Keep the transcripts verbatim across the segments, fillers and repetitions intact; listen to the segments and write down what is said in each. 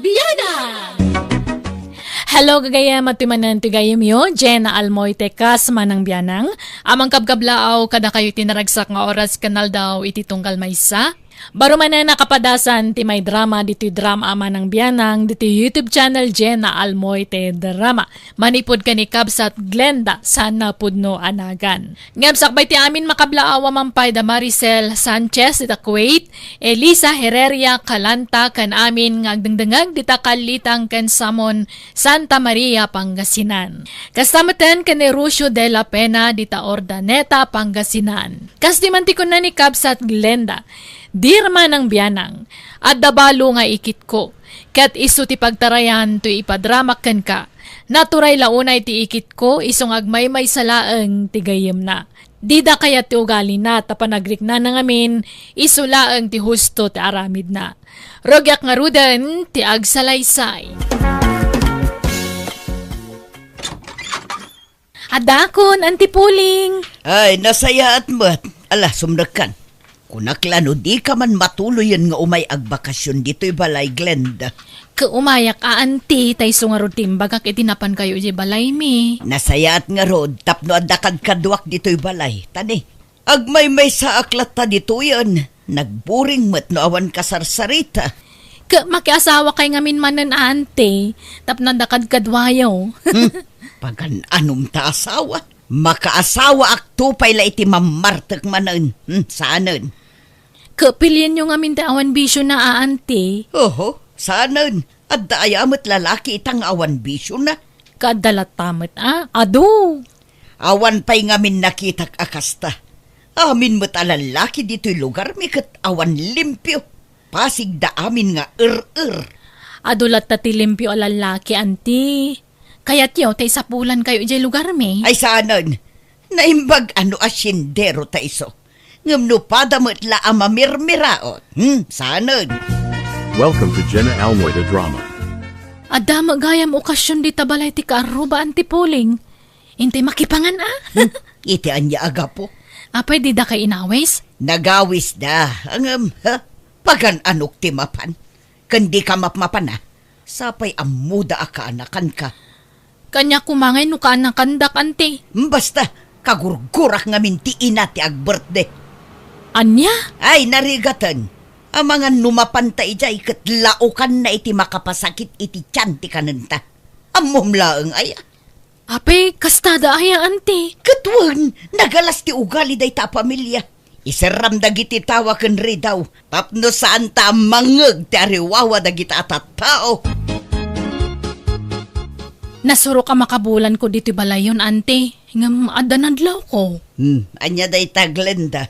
Bianang! Hello, gagayem, at manen ti gayemyo, Jenna Almoite, kas Manang Bianang. Amang kabkablaaw, kadakayo ti naragsak nga oras ken aldaw iti tunggal maysa. Baro manen a kapadasan ti may drama ditoy drama a Manang Bianang, ditoy YouTube channel Jenna Almoite Drama. Manipud ken ni Kabsat Glenda saan a pudno a nagan. Ngem sakbay ti amin makablaaw a mampay da Maricel Sanchez ita Kuwait, Elisa Hereria Calanta ken amin nga agdengdengeg dita Kalitang ken Samon, Santa Maria, Pangasinan. Kasta metten ken ni Rusio de la Pena dita Urdaneta, Pangasinan. Kas diman ti kunna ni Kabsat Glenda, Dear Manang Bianang, adda balo nga ikitko, ket isu ti pagtarayan toy ipadramak kenka. Naturay la unay ti ikitko, isu nga agmaymaysa laeng ti gayyemna. Dida kayat ti ugalina, ta panagriknana ngamin, isu laeng ti husto ti aramidna. Rugiak ngaruden ti agsalaysay. Adakon, Auntie Puling. Ay, nasayaat met. Ala, sumrekkan. Kunak la no dika man matuloyen nga umay agbakasyon ditoy balay, Glenda. Ket umayak a, Auntie, ta isu ngarud ti imbagak iti napankayo idiay balaymi. Nasayaat ngarud tapno adda kadkaduak ditoy balay. Tani, agmaymaysaak latta ditoyen. Nagburing met no awan kasarsarita. Ket makiasawakay ngamin manen, Auntie, tapno adda kadkaduayo. Hmm, pagan-anom ta asawa. Makaasawaakto pay la iti mammartek manen. Hmm, saanen. Ket pilienyo ngamin ti awan bisiona, Auntie. Oho, saanen. Adda aya met lalaki ita nga awan bisiona? Ket adda latta met a, adu. Awan pay ngamin nakitak a kasta. Amin met a lallaki ditoy lugarmi ket awan limpio. Pasigda amin nga er-er. Adu latta ti limpio a lallaki, Auntie. Kayatyo ta isapulankayo idiay lugarmi? Ay saanen. Naimbag-an no asyenderota isu. Ngem no pada met la a mamirmiraot. Hmm, saanen. Welcome to Jenna Almoy the Drama. Adda met gayam okasion dita balay ti kaarruba, Auntie Puling. Intay makipangan a? Hmm, iti ania a gapu? Apay didakay inawis? Nagawisda. Ngem, ha? Pagan-anok ti mapan. Ken dika mapmapan a. Sapay ammoda a kaanakanka. Kaniak koma ngay no kaanakandak, Auntie. Basta, kagurgurak ngamin ti ina ti agbirthday. Ania? Ay, narigaten. Amangan no mapanta idiay ket laokanna iti makapasakit iti tian ti kanenta. Ammom laeng aya? Apay, kastada aya, Auntie? Ket wen, nagalas ti ugali dayta a pamilia. Iserram dagiti tawa ken ridaw tapno saanta a mangngeg ti ariwawa dagita a tattao. Nasurok a makabulanko ditoy balayon, Auntie, ngem adda nadlawko. Hmm, ania dayta, Glenda?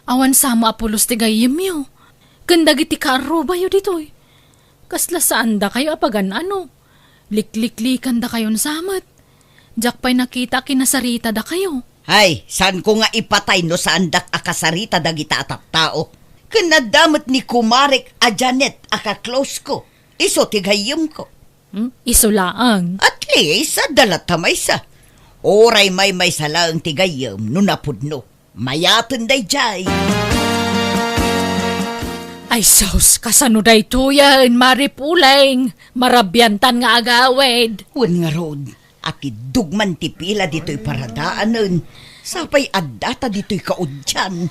Awan samo a pulos ti gayyemyo ken dagiti kaarrubayo ditoy. Kasla saandakayo a pagan-ano. Likliklikandakayon sa met. Diak pay nakita a kinasaritadakayo. Ay, saanko nga ipatay no saandak a kasarita dagita a tattao. Ken adda met ni kumarek a Janet a ka-close ko. Isu ti gayyemko. Hmm? Isu laeng. At least, adda latta maysa. Uray maymaysa laeng ti gayyem no napudno. Mayaten daydiay. Ay sus, kasano daytoyen, Mari Puling? Marabiantan nga agawid. Wen ngarud, atiddog man ti pila ditoy paradaanen, sapay addata ditoy kaudian.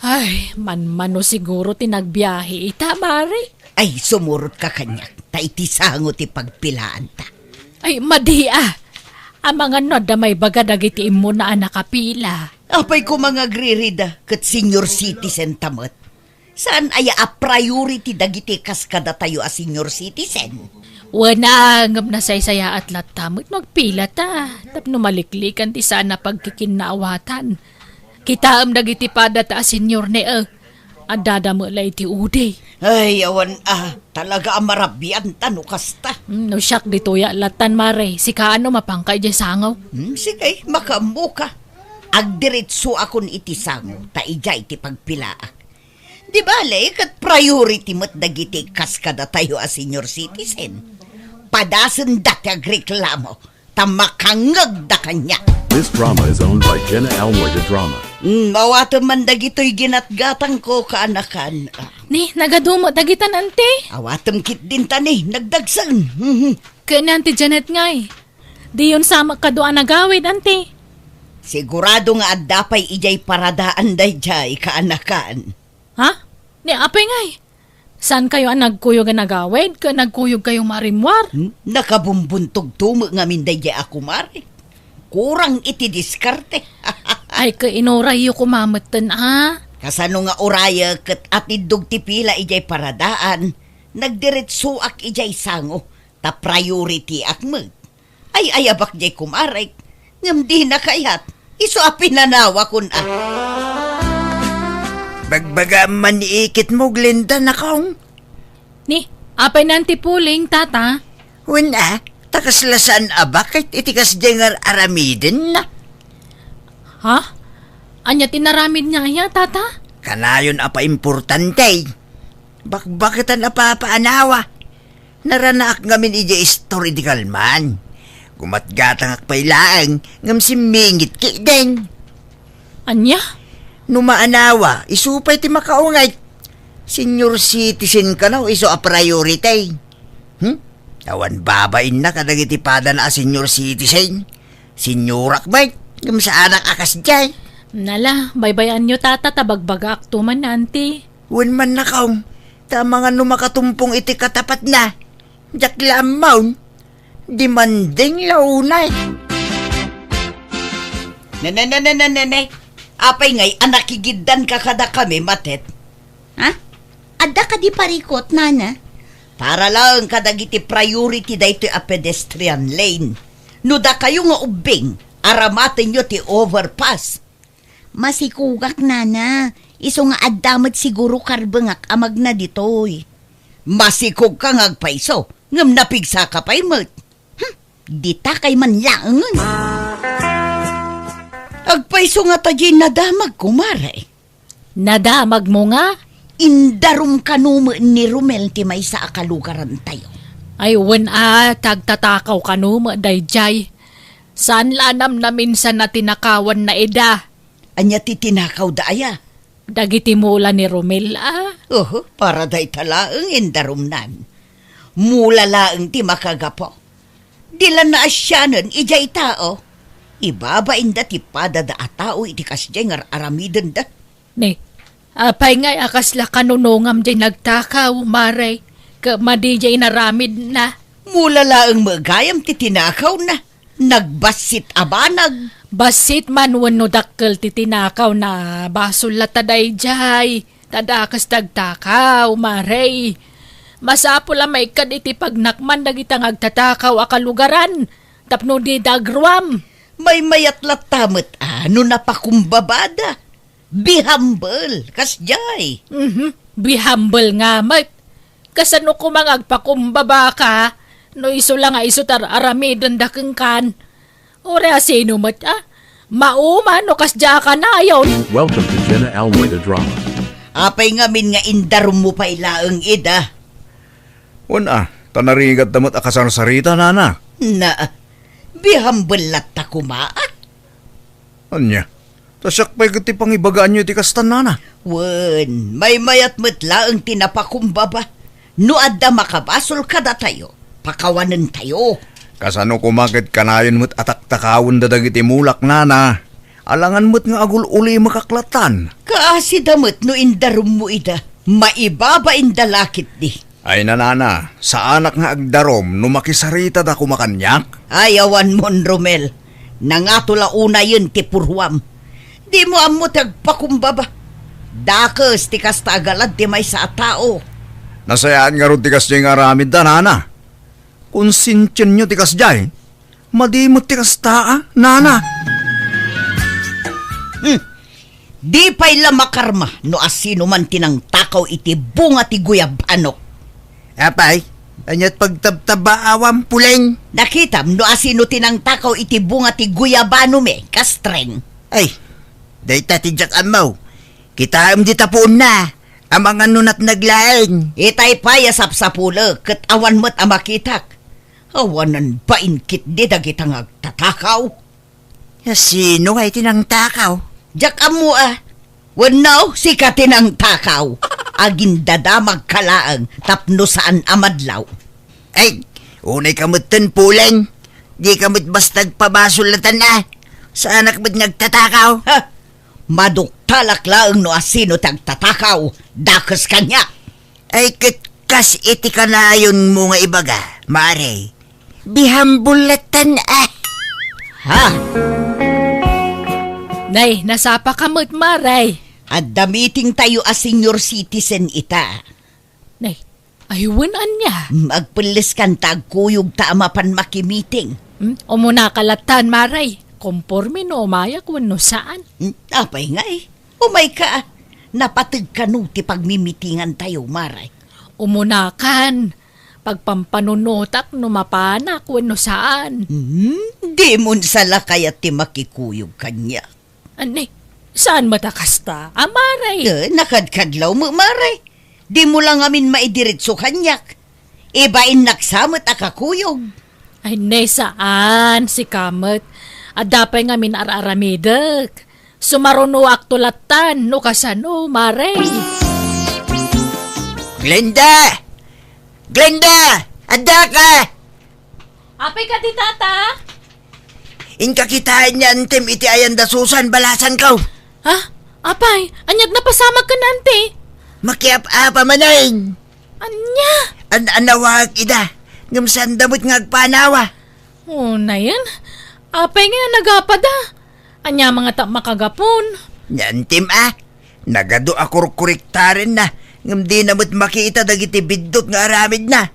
Ay, manmano siguro ti nagbiahe ita, Mari. Ay, sumurotka kaniak, ta iti sango ti pagpilaanta. Ay, madi a. Amangan no adda maibaga dagiti immuna a nakapila. Apay koma nga agririda ket senior citizen ta met? Saan aya a priority dagiti kas kadatayo a senior citizen? Wen a, ngem nasaysayaat latta met no agpila ta, tapno maliklikan ti saan a pagkikinnaawatan. Kitaem dagiti padata a senior ne, eh. Addada met la iti udi. Ay, awan a, talaga a marabianta no kasta. Hmm, no siak ditoy a latan, Mare, sika no mapanka idiay sango? Hmm, sige, makaammoka. Agdiretsoakon iti sango, ta idiay ti pagpilaak. Di bale, ket priority met dagiti kas kadatayo a senior citizen. Padasenda ti agreklamo. ta makangngegda kaniak. This drama is owned by Jenna Almoy de Drama. Hmm, awatem man dagitoy ginatgatangko, kaanakan. Ah. Ni, nagadumo dagitan, anti. Awatem ketdin ta ni, nagdagsen. Mhm. Ken ni Auntie Janet ngay. Diyon sa kadu a nagawid, anti. Sigurado nga adda pay idiay paradaan daydiay, kaanakan. Ha? Ni apay ngay? Saan kayo a nagkuyog a nagawid? Ken nagkuyog kayo marimmuar? Hmm? Nakabumbuntog tumo ngamin daydiay a kumare. Kurang iti diskarte. Ay, ket inurayyo koma metten, a? Kasano nga urayek ket atiddog ti pila idiay paradaan? Nagdiretsoak idiay sango, ta priority ak met. Ay-ayabak diay kumarek, ngem dina kayat. Isu a pinanawakon a. Bagbagaam man ni iketmo, Glenda, nakong. Ni, apay nan ti puling, tata? Wen a, ta kasla saan a bakit iti kasdiay nga ar-aramiden na. Ha? Ania ti naramid niya aya, tata? Kanayon a paimportante. Bakbaketan a papaanawa. Naranaak ngamin idiay istor idi kalman. Gumatgatangak pay laeng ngem simmingit ketdin. Ania? No maanawa, isu pay ti makaunget. Senior citizen kano isu a priority. Hmm? Awan babainna kadagiti padana a senior citizen. Seniorak met, ngem saanak a kasdiay. Nala, baybay-anyo tata ta bagbagaakto man, anti. Wen man, nakong, ta amangan no makatumpong iti katapatna. Diak la ammo. Demanding la unay. Ne, ne, ne, ne, ne, ne, ne. Apay ngay a nakigiddanka kadakami, Matet? Ha? Adda kadi parikut, nana? Para laeng kadagiti priority daytoy a pedestrian lane. No dakayo nga ubbing, aramatenyo ti overpass. Masikugak, nana. Isu nga adda met siguro karbengak a magna ditoy. Masikugka nga agpayso, ngem napigsaka pay met. Hmm, dita kay man laengen. Agpayso ngata diay nadamag, kumare. Nadamagmo nga? Indarum kano met ni Romel ti maysa a kalugarantayo. Ay, wen a, tagtatakaw kano met daydiay. Saan la a namnaminsan a tinakawanna ida. Ania ti tinakawda aya? Dagiti mula ni Romel a. Oho, para dayta laeng indarumnan. Mula laeng ti makagapu. Di la naasianen idiay tao. Ibabainda ti padada a tao iti kasdiay nga ar-aramidenda. Ni, apay ngay a kasla kanunongam diay nagtakaw, mare, ket madi diay inaramidna? Mula laeng met gayam ti tinakawna. Nagbassit a banag. Bassit man wenno dakkel ti tinakawna, basol latta daydiay. Ta dakes ti agtakaw, mare. Masapul a maikkad iti pagnakman dagita nga agtatakaw a kalugaran tapno dida agruam. Maymayat latta met a no napakumbabada. Be humble, kasdiay. Mhm, be humble nga met. Kasano koma nga agpakumbabaka no isu la nga isu ti ar-aramidenda kenkan? Uray a sino met a? Mauma no kasdiay a kanayon. Welcome to Jenna Almoy the Drama. Apay ngamin nga indarummo pay laeng ida? Wen a, ta narigatta met a kasarsarita, nana. Na, be humble latta koma a. Ania? Ta siak pay ket ti pangibagaanyo iti kasta, nana. Wen, maymayat met laeng ti napakumbaba. No adda makabasol kadatayo, pakawanentayo. Kasano koma ket kanayon met a taktakawenda dagiti mulak, nana? Alangan met nga agul-ulimekak lattan. Kaasida met no indarummo ida, maibabainda la ketdi. Ay, nanana, saanak nga agdarum no makisaritada koma kaniak? Ay, awanmon, Romel. Nangato la unayen ti purruam. Dimo ammo ti agpakumbaba. Dakes ti kasta a galad ti maysa a tao. Nasayaat ngarud ti kasdiay nga aramidda, nana. Konsensianyo ti kasdiay. Madi met ti kasta, a, nana. Hmm. Di pay la makarma no asinoman ti nangtakaw iti bunga ti guyabanok. Apay, aniat pagtabtabaawam, Puleng? Nakitam no asino ti nangtakaw iti bunga ti guyabanomi, Kastreng? Ay, dayta ti diak ammo. Kitaem dita puonna. Amangan no natnag laeng. Itay pay a sapsapulek, ket awan met a makitak. Awanan bain ketdi dagita nga agtatakaw. Sino ngay ti nangtakaw? Diak ammo a. Wenno, sika ti nangtakaw. Agindadamagka laeng tapno saan a madlaw. Ay, unayka metten, Puleng. Dika met basta agpabasol laeng a. Saanak met nga agtatakaw. Ha? Maduktalak laeng no asino ti agtatakaw. Dakes kaniak. Ay, ket kas iti kanayonmo nga ibaga, Mare. Be humble laeng a. Ha? Nay, nasapaka met, Mare. Adda meeting tayo a senior citizen ita. Nay, ay wen ania? Mm, agpelleskan ta agkuyogta a mapan makimiting. Hmm, umunaka laeng, Mare. Komporme no umayak wenno saan. Hmm, apay ngay? Umayka, a. Napateg kano ti pagmimitingan tayo, Mare. Umunakan. Pagpampanunotak no mapanak wenno saan. Hmm, dimon sa la kayat ti makikuyog kaniak. Ani, saan met a kasta, a, Mare? Eh, nakadkadlaw met, Mare. Dimo la ngamin maidiretso kaniak. Ibainnak sa met a kakuyog. Ay, ne, saan, sika met. Adda pay ngamin ar-aramidek. Sumarunoakto laeng no kasano, Mare. Glenda! Glenda! Addaka! Apay kadi, Tata? Inka kitaen ni Antem iti ayan da Susan, balasanko. Ha? Apay, aniat napasamak ken Ante? Makiap-apa manen. Ania? An-, anawag ida. Ngem sanda met nga agpanawa. Oh, nayen? Apay nga nagapada? Ania nga ta makagapon? Ni Antem a. Nagadu a kurkurektarenna, ngem dina met makita dagiti biddut nga aramidna.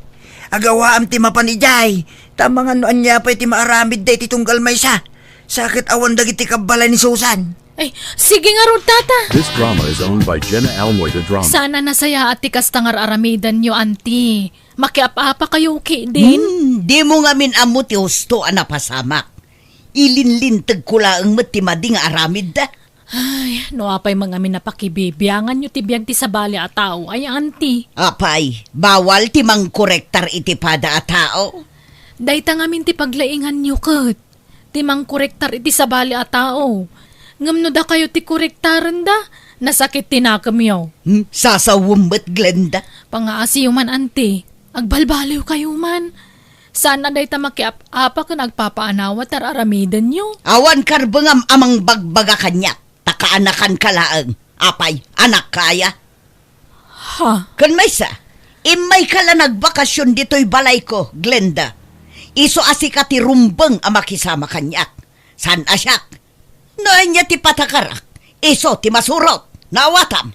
Agawaam ti mapan idiay, ta amangan no ania pay ti maaramidda iti tunggal maysa. Sa ket awan dagiti kabbalay ni Susan. Ay, sige ngarud, Tata. This drama is owned by Jenna Almoy the Drama. Sana nasayaat ti kasta nga ar-aramidenyo, Auntie. Makiap-apa kayo, ki din? Hmm, dimo ngamin ammo ti husto a napasamak. Ilinlintegko laeng met ti madi nga aramidda. Ay, no apay man ngamin a pakibibianganyo ti biag ti sabali a tao, ay, Auntie. Apay, bawal ti mangkorektar iti pada a tao? Dayta ngamin ti paglainganyo ket ti mangkorektar iti sabali a tao. Ngem no dakayo ti korektarenda, nasakit ti nakemyo. Hmm, sasawem met, Glenda. Pangaasiyo man, Auntie. Agbalbaliw kayo man. Saan a dayta makiap-apa ken agpapaanawa ti ar-aramidenyo? Awan karbengam a mangbagbaga kaniak, ta kaanakanka laeng. Apay, anakka aya? Ha? Ken maysa, immayka la nagbakasyon ditoy balayko, Glenda. Isu a sika ti rumbeng a makisama kaniak. Saan a siak? No ania ti patakarak, isu ti masurot. Naawatam?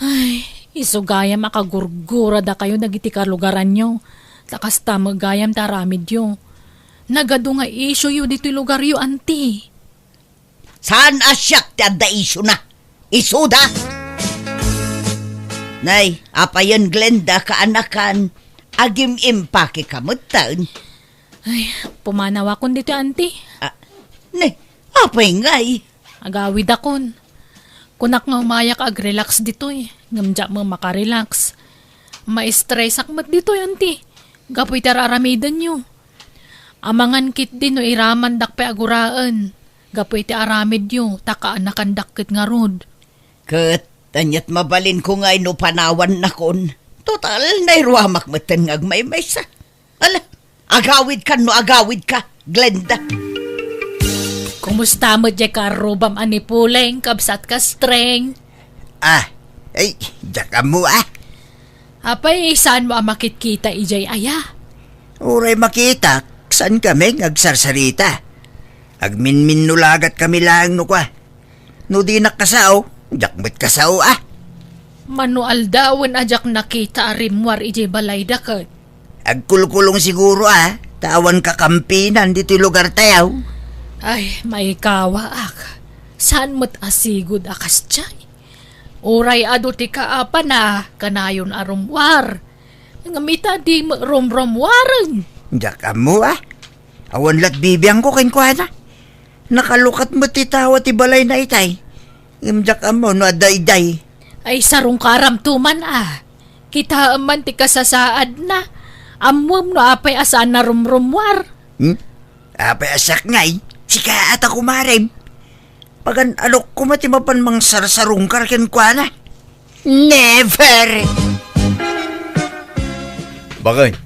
Ay, isu gayam a kagurgura dakayo dagiti kalugaranyo, ta kasta met gayam ti aramidyo. Nagadu nga isyuyo ditoy lugaryo, Auntie. Saan a siak ti adda isyuna? Isuda! Nay, apayen, Glenda, kaanakan, agim-impakeka metten. Ay, pumanawakon ditoy, Auntie. Ah, ne, apay ngay? Agawidakon. Kunak nga umayak agrelax ditoy, ngem diak met makarelax. Maistresak met ditoy, Auntie, gapu iti ar-aramidenyo. Amangan ketdi no iramandak pay a guraen gapu iti aramidyo, ta kaanakandak ket ngarud. Ket aniat mabalinko ngay no panawannakon? Total, nairuamak metten nga agmaymaysa. Ala, agawidkan no agawidka, Glenda. Kumusta met diay karrubam a ni Puleng, kabsatka Streng? Ah, ay, diak ammo, ah. Apay, saanmo a makitkita idiay aya? Uray makitak, saan kami nga agsarsarita? Agminminnulagat kami laeng no kua. No dinak kasao, diak met kasao, ah. Mano aldawen a diak nakita a rimmuar idiay balayda ket. Agkulkulong siguro, ah, ta awan kakampinan ditoy lugartayo. Ay, maikawaak. Saan met a sigud a kasdiay? Uray adu ti kaapana, kanayon a rummuar. Ngem ita, di met rumrummuaren. Diak ammo, ah. Awan lat bibiangko kenkuana. Nakalukat met ti tawa ti balayna itay. Ngem diak ammo no adda idiay. Ay, sarungkaramto man, ah. Kitaem man ti kasasaadna. Ammom no apay a saan a rumrummuar? Hmm? Apay a siak ngay? Sika a ta kumarem. Pagan-anok koma ti mapan mangsarsarungkar kenkuana. Never! Bakay,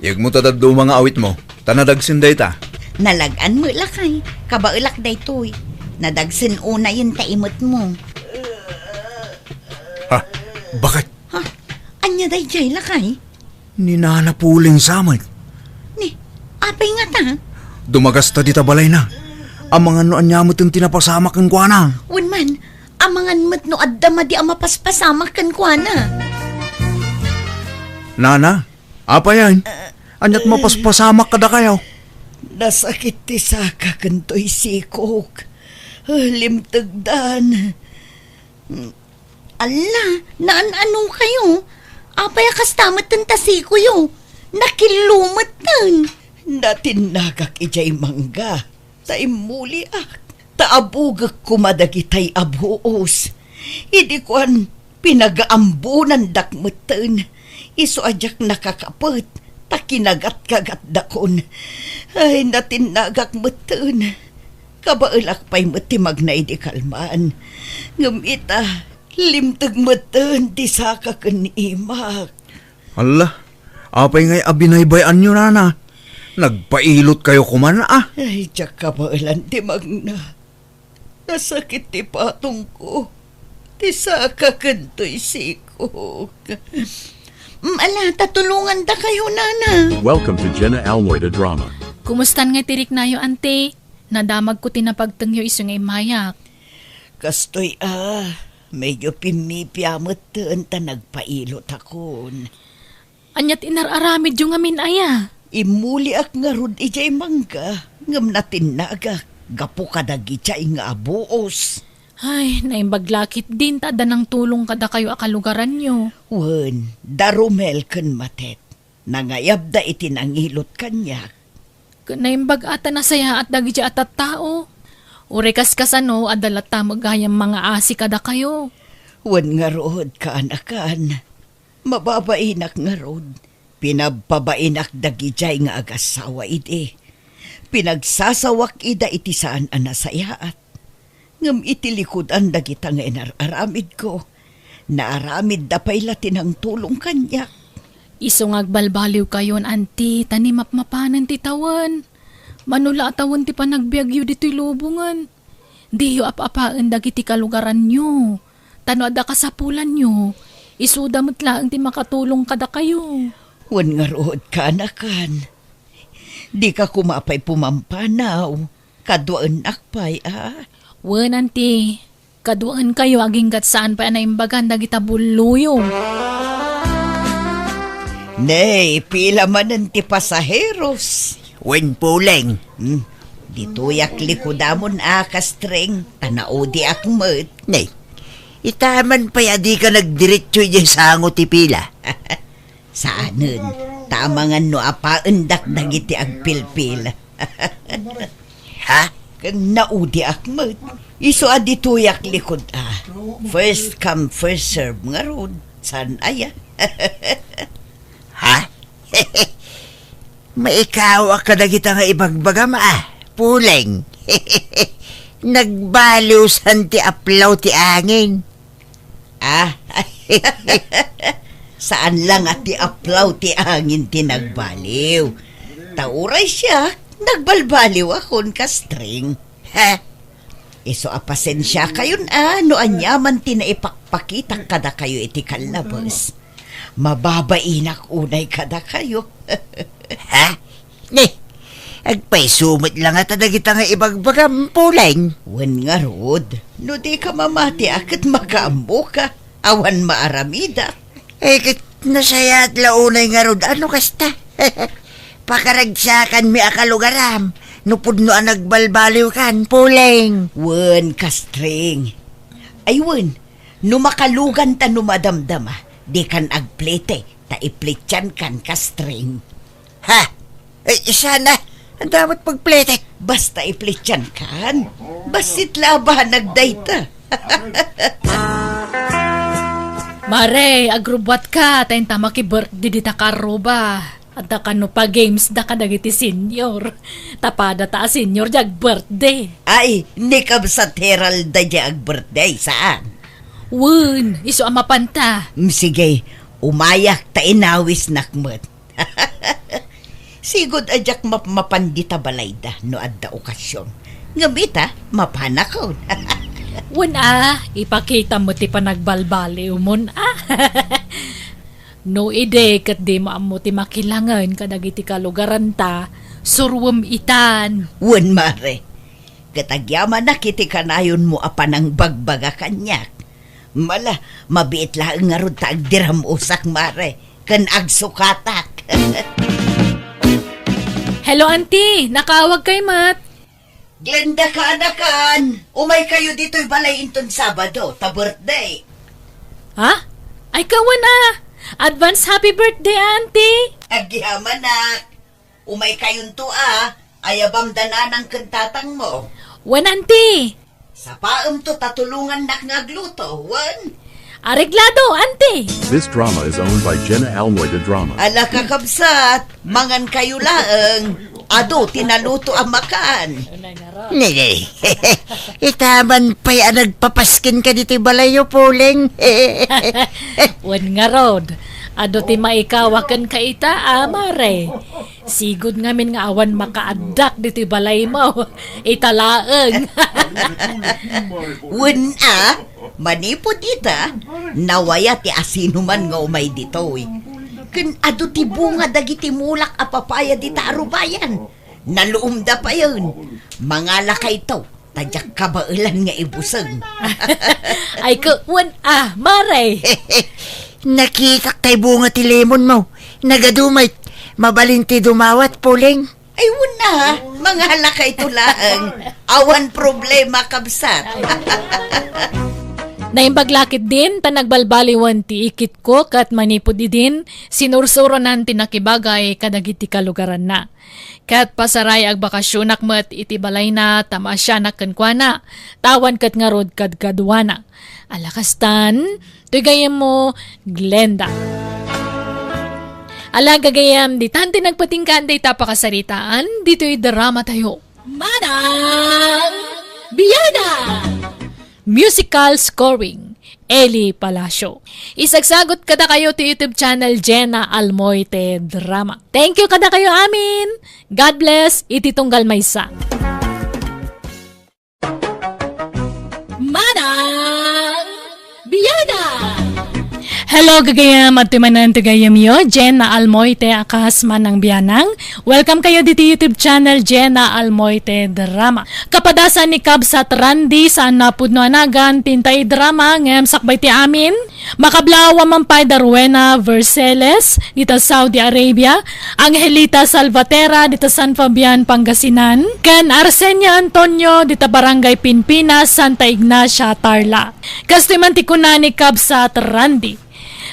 iyegmo ta dadduma nga awitmo, ta nadagsen dayta. Nalag-an met, lakay. Kabaelak daytoy. Nadagsen unayen ta imetmo. Ha? Bakay? Ha? Ania daydiay, lakay? Ni Nana Puleng sa met. Ni, apay ngata? Dumagasta dita balayna. Amangan no ania met ti napasamak kenkuana. Wen man, amangan met no adda madi a mapaspasamak kenkuana. Nana, apay aya? Aniat mapaspasamak kadakayo? Nasakit ti saka ken toy sikok. Limtegdan. Alla, naan-ano kayo? Apay a kasta met ta sikoyo? Nakillo metten. Natinnagak idiay mangga, ta immuliak, ta abugek koma dagitay a buos. Idi kuan, pinagaambonandak metten. Isu a diak nakakapet, ta kinagatkagatdakon. Ay, natinnagak metten. Kabaelak pay met ti magna idi kalman. Ngem ita, limteg metten ti saka ken imak. Alla, apay ngay a binaybay-anyo, nana? Nagpailot kayo koman, a? Ay, diak kabaelan ti magna. Nasakit ti patongko. Ti saka ken toy sikok. Mm, ala, ta tulongandakayo, nana. Welcome to Jenna Almoida Drama. Kumustan nga ti riknayo, ante? Nadamagko ti napagtengyo isu nga immayak. Kastoy a, medyo pimmipia metten ta nagpailotakon. Ania ti inar-aramidyo ngamin aya? Immuliak ngarud idiay mangga, ngem natinnagak gapu kadagidiay nga abuos. Ay, naimbag la ketdin ta adda nangtulong kadakayo a kalugaranyo. Wen, da Romel ken Matet. Nangayabda iti nangilot kaniak. Ket naimbag a ta nasayaat dagidiay a tattao. Uray kaskasano, adda latta met gayam mangaasi kadakayo. Wen ngarud, kaanakan. Mababainak ngarud. Pinabpabainak dagidiay nga agassawa idi. Pinagsasawak ida iti saan a nasayaat. Ngem iti likudan dagita nga inar-aramidko, naaramidda pay la ti nangtulong kaniak. Isu nga agbalbaliwkayon, anti, ta ni mapmapanen ti tawen. Mano la a tawen ti panagbiagyo ditoy lubongen. Diyo ap-apaen dagiti kalugaranyo. Ta no adda kasapulanyo, isuda met laeng ti makatulong kadakayo. Wen ngarud, kaanakan. Dika koma pay pumampanaw. Kaduaennak pay, a? Wen, anti. Kaduaenkayo aginggat saan pay a naimbagan dagita bulloyo. Nay, pila manen ti pasaheros? Wen, Puleng. Hmm, ditoyak likudamon a, Kastreng, ta naudiak met. Nay, ita man pay a dika nagdiretso idiay sango ti pila. Saanen, ta amangan no apaendak dagiti agpilpil. Ha? Ken naudiak met. Isu a ditoyak likud a. First come, first serve ngarud. Saan aya? Ha? Maikawak kadagita nga ibagbagam a, Puleng. Nagbaliw san ti aplaw ti angin. Ah, saan la nga ti aplaw ti angin ti nagbaliw. Ta uray siak, nagbalbaliwakon, Kastreng. Ha? Isu a pasensiakayon a no aniaman ti naipakpakitak kadakayo iti kallabes. Mababainak unay kadakayo. Ha? Ni, agpayso met la ngata dagita nga ibagbagam, Puleng. Wen ngarud, no dika mamati a ket makaammoka, awan maaramidak. Eh, ket nasayaat la unay ngarud, ano kasta? Pakaragsakanmi a kalugaram, no pudno a nagbalbaliwkan, Puleng. Wen, Kastreng. Ay wen, no makalugan ta no madamdama, dikan agplete, ta iplitiankan, Kastreng. Ha? Eh, isana, anda met pagplete? Basta iplitiankan, bassit la a banag dayta. Mare, agrubbuatka, ta inta makibirthday dita karruba. Adda kano pa games da kadagiti senior. Tapada ta a senior di agbirthday. Ay, ni Kabsat Heralda di agbirthday, saan? Wen, isu a mapanta. Mm, sige, umayak ta inawisnak met. Sigud a diak mapmapan dita balayda no adda okasyon. Ngem ita, mapanakon. Wen a, ipakita mo ti panagbalbaliwmon a. No idi ket dimo ammo ti makilangen kadagiti kalugaranta, suruem itan. Wen, mare. Ket agyamanak iti kanayonmo a panangbagbaga kaniak. Mala, mabiit laeng ngarud ta agdiram-osak, mare, ken agsukatak. Hello, auntie! Nakaawag kay met? Glenda, kaanakan! Umay kayo ditoy balay inton Sabado, ta birthday. Ha? Ay, kawan a! Advance happy birthday, auntie! Agyamanak! Umay kayonto a, ayabam da nanang ken tatangmo. Wen, auntie. Sapaemto ta tulongannak nga agluto, wen? Areglado, auntie. This drama is owned by Jenna Almoy de Drama. Ala, kakabsat, mangan kayo laeng. Adu ti naluto a makan. Nini, ita man pay a nagpapaskin ka ditoy balayyo, Poleng. Wen ngarud, adu ti maikawa ken ka ita, a, mare. Sigud ngamin nga awan makaaddak ditoy balaymo. Ita laeng. Wen a, manipud ita, nawaya ti asinoman nga umay ditoy. Ken adu ti bunga dagiti mulak a papaya dita a rubayan. Naluomda payen. Mangalakayto, ta diak kabaelan nga ibuseng. Ay, kawan a, mare. Nakitak tay bunga ti lemonmo. Nagadu met, mabalin ti dumawat, Poleng. Ay, wen a, mangalakayto laeng. Awan problema, kabsat. Naimbag la ketdin, ta nagbalbaliwen ti ikitko, ket manipud idin, sinursuronan ti nakibagay kadagiti kalugaranna. Ket pasaray agbakasionak met iti balayna ta maasianak kenkuana, ta awan ket ngarud kadkaduana. Ala kastan, toy gayyemmo, Glenda. Ala gagayyem, ditan ti nagpatinggaan dayta a pakasaritaan, ditoy dramatayo. Manang Biana! Musical scoring, Eli Palacio. Isagsagut kadakayo ti YouTube channel Jenna Almoite Drama. Thank you kadakayo amin. God bless iti tunggal maysa. Manang Biana! Hello, gagayam, adtoy manen ti gayyemyo, Jenna Almoite a kas Manang Bianang. Welcome kayo diti YouTube channel, Jenna Almoite Drama. Kapadasan ni Kabsat Randy, saan napudno a nagan, ti intay drama, ngem sakbay ti amin, makablaaw a man pay da Rowena Verceles, dita Saudi Arabia, Angelita Salvatera, dita San Fabian, Pangasinan, ken Arsenia Antonio, dita Barangay Pinpinas, Santa Ignacia, Tarlac. Kastoy man ti kuna ni Kabsat Randy.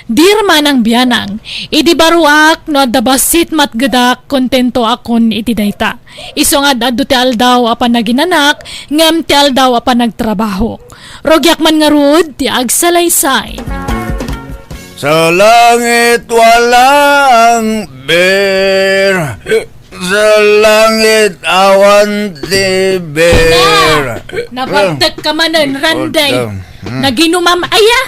Dear Manang Bianang, idi baruak no adda bassit matgedak, kontentoakon iti dayta. Isu nga ad-adda ti aldaw a panaginanak, ngem ti aldaw a panagtrabahok. Rugiak man ngarud ti agsalaysay. Sa langit walang bir, sa langit awan ti bir. Na, nabartek ka manen, Randay. Naginumam aya?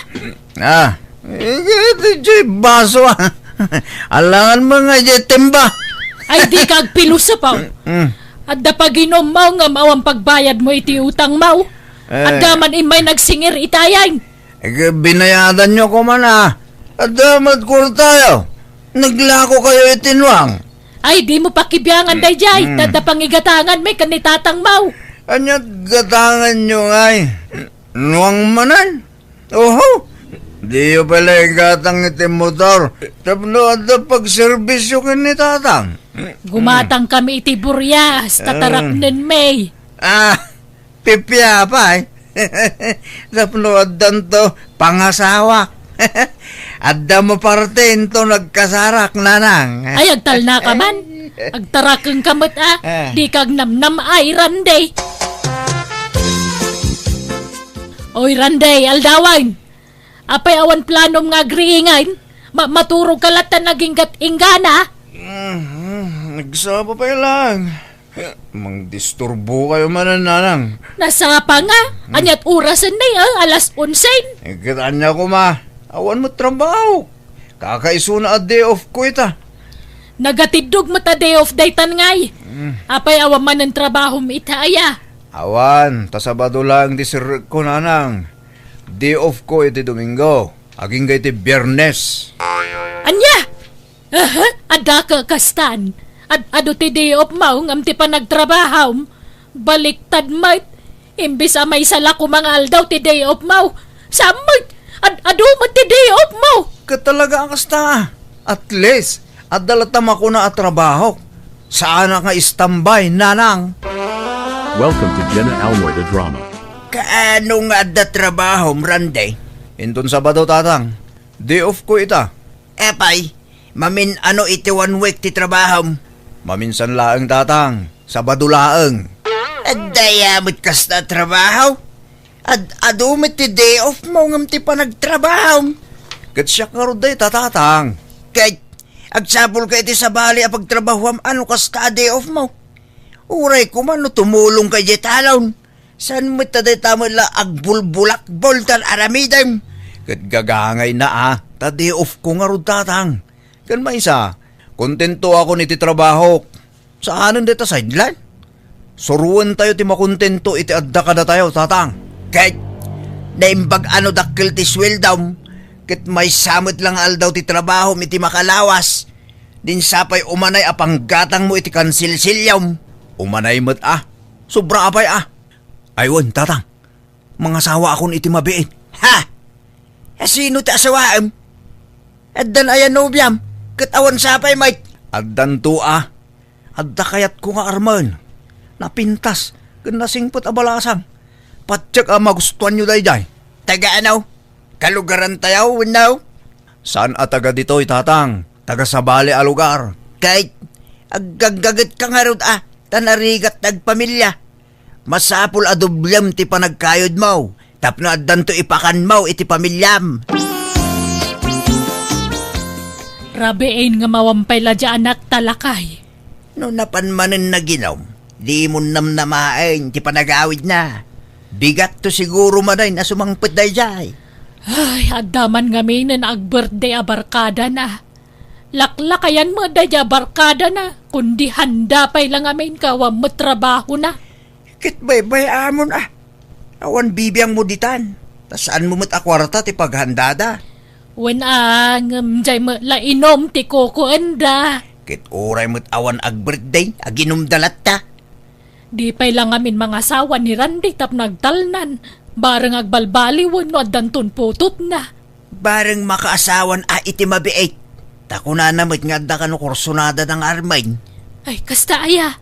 Ah, iti baso, ah. Alangan mo nga iti timba. Ay, di ka agpilosopaw. Mm. Adda paginummaw nga awan pagbayad mo iti utang mo. Eh. Adda man immay nagsingir itayan. Eh, binayadan nyo ko man, ah. Adda mat kurtayo. Naglako kayo iti nuang. Ay, di mo pakibiangan, mm, dayjay. Mm. Tadda pangigatangan may ken ni tatang mo. Anya gatangan nyo ngay? Nuang manan? Oho! Diyo pala igatang iti motor tapno adda pagserbisyo ken ni tatang. Gumatang kami iti burias, tataraknen mi. Ah, pipia pay. Tapno addanto pangasawa. Adda mo parte into nagkasarak, nanang. Ay, agtalna ka man. Agtarakeng ka met, ah. Ah. Di ka agnamnam ay, Randy. Oy, Randay, aldawan. Apay awan planom nga agriingan? Ma-, maturog ka latta naginggat-inggana? Mhm, nagsapa pay lang. Mangdisturbo kayo manen, nanang. Nasapa nga? Hmm. Aniat orasen na, ah? Alas onse? Eh, ket ania koma, awan met trabaho. Kakaisuna a day off ko ita. Nagatiddog met a day off daytan ngay. Hmm. Apay awan manen trabahom ita aya? Awan, ta Sabado laeng ti sirrekko, nanang. Day off ko iti Domingo, agingga iti Biyernes. Ania? Aha, adda ka kastan. Ad-, adu ti day off mo ngem ti panagtrabahom. Baliktad met. Imbes a maysa la koma nga aldaw ti day off mo, saan met? Ad-, adu met ti day off mo. Ket talaga a kasta. At least, adda latta makuna a trabaho. Saanak nga istambay, nanang. Welcome to Jenna Almoy the Drama. Kaano nga adda trabahom, Randy? Inton Sabado, tatang. Day off ko ita. Apay, mamin-ano iti one week ti trabahom? Maminsan laeng, tatang. Sabado laeng. Adda aya met kasta a trabaho? Ad-, adu met ti day off mo ngem ti panagtrabahom. Ket siak ngarud dayta, tatang. Ket agsapulka iti sabali a pagtrabahoam a no kasta a day off mo. Uray koma no tumulongka idiay talon. Saan met ta dayta met la agbulbulakbol tan aramidem? Ket gagangayna a, ta day off ko ngarud, tatang. Ken maysa, kontentoakon iti trabahok. Saanen dayta sideline. Suroentayo ti makontento iti adda kadatayo, tatang. Ket naimbag a no dakkel ti sueldom, ket maysa met la nga aldaw ti trabahom iti makalawas, din sapay umanay a panggatangmo iti kansilsiliom. Umanay met a. Sobra a pay a. Ay wen, tatang. Mangasawaakon iti mabiit. Ha? Sino ti asawaem? Addan aya nobiam? Ket awan sapay met? Addanto a. Adda kayatko nga armen. Napintas ken nasingpet a balasang. Patiek a magustuanyo daydiay. Taga ano? Kalugarantayo wenno? Saan a taga ditoy, tatang. Taga sabali a lugar. Ket aggaggagetka ngarud a, ta narigat ti agpamilia. Masapul a doblem ti panagkayodmo tapno addanto ipakanmo iti pamiliam. Rabiin nga mawampay la dia anak ta lakay. No napan manen naginom, dimon namnamaen ti panagawidna. Bigatto siguro manen a sumangpet daydiay. Ay, adda man ngaminen agbirthday a barkadana. Laklakayan met daydiay a barkadana, kundi handa pay la ngamin ka awan met trabahona. Ket baybay-amon a. Awan bibiangmo ditan. Ta saanmo met a kuarta ti paghandada. Wen a, ngem diay met la inom ti kukuenda. Ket uray met awan agbirthday, aginumda latta. Di pay la ngamin mangasawa ni Randy tapno agtalnan. Bareng agbalbaliwen no addanton putotna. Bareng makaasawan a iti mabiit. Ta kunana met nga adda kano kursunada nga armen. Ay, kasta aya?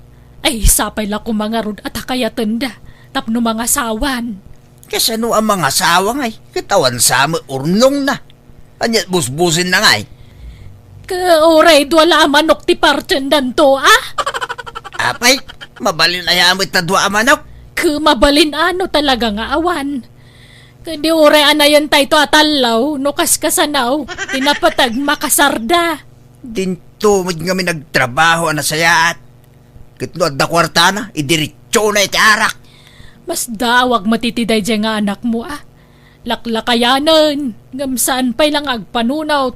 Ay, sapay la koma ngarud a ta kayatenda tapno mangasawan. Kasano a mangasawa ngay? Ket awan sa met urnongna. Ania't busbusenna ngay? Ket uray dua la a manok ti partiendanto a? Apay, mabalin aya met ta dua a manok? Ket mabalin a no talaga nga awan. Ket di uray anayentayto a tallo, no kaskasano, ti napateg makasarda. Dinto met ngamin agtrabaho a nasayaat. Ket no adda kuartana, idiretsona iti arak. Masdaawak met iti daydiay nga anakmo a. Laklakayanen, ngem saan pay la nga agpanunot.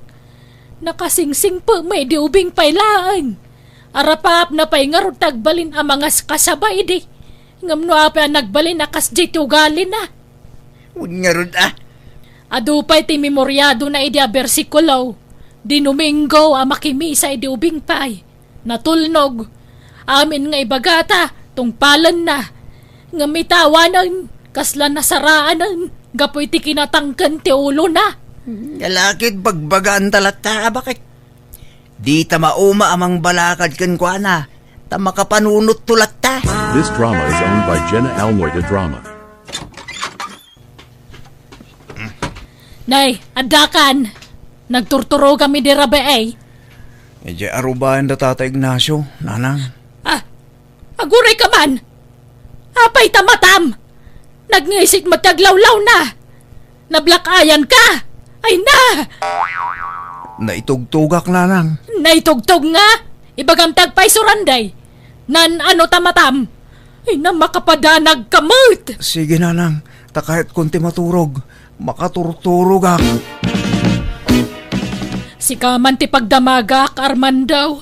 Nakasingsingpet met idi ubing pay laeng. Arapaapna pay ngarud ti agbalin a mangaskasaba idi. Ngem no apay a nagbalin a kasdiay ti ugalina. Wen ngarud a. Adu pay ti memoriadona idi a bersikulo. Di Domingo a makimisa idi ubing pay. Natulnog. Amin nga ibagata, tungpalenna. Ngem ita awanen, kasla nasaraanen, gapu iti kinatangken ti ulona. Nga la ket bagbagaanta latta a bakit. Dita mauma a mangbalakad kenkuana, ta makapanunotto latta. This drama is owned by Jenna Almoy de Drama. Nay, addakan. Nagturturogam idi rabii. Idiay arubaen da Tata Ignacio, nanang. Ah, aguray ka man. Apay ta matam? Nagngisit met ti aglawlawna. Nablakayan ka. Ay na! Naitugtogak, nanang. Naitugtog nga? Ibagam ti agpayso, Randay. Naan-ano ta matam. Ay, na, makapadanag ka met. Sige, nanang. Ta kayatko ti maturog. Makaturturogak. Sika man ti pagdamagak, Armando.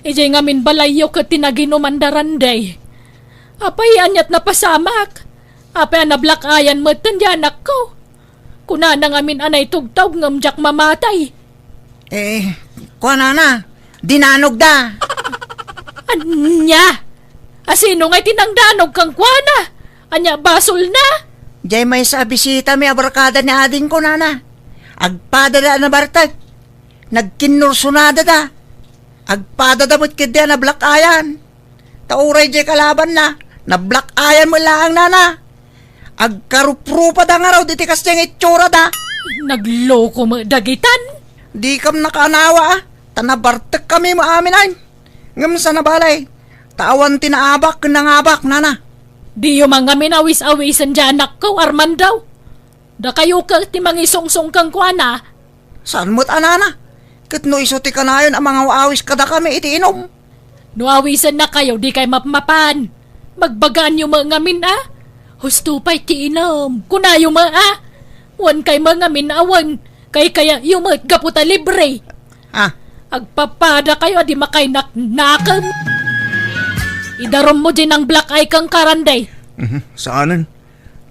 Idiay ngamin balayyo ket ti naginumanda, Randay. Apay, aniat napasamak? Apay a nablack-eyan metten ti anakko? Kunana ngamin a naitugtog ngem diak mamatay. Eh, kuanana, dinanogda. Ania? Asino ngay ti nangdanog kenkuana? Ania basolna? Diay maysa a bisitami a barkada ni adingko, nana. Agpadada a nabartek. Nagkinnursonadada. Agpadada met ketdi a nablack-eyan. Ta uray diay kalabanna, nablack-eyan met laeng, nana. Agkaruprupada ngarud iti kasdiay nga itsurada. Nagloko met dagitan. Dikam nakaanawa, a, ta nabartekkami met amin, ay. Ngem saan a balay, ta awan ti naabak ken nangabak, nana. Diyo man ngamin awis-awisen diay anakko, Armando. Dakayo ket ti mangisungsong kenkuana. Saan met a, nana? Ket no isu ti kanayon a mangaw-awis kadakami iti inum? No awisennakayo, dikay mapmapan. Magbagaanyo met ngamin a, "Husto pay ti inum," kunayo met a. Wen kay met ngamin a wen, kaykayatyo met gapu ta libre. Ah. Agpapadakayo a di makainaknakem. Idarummo diay nang-black-eye kenka, Randay. Mhm, saanen.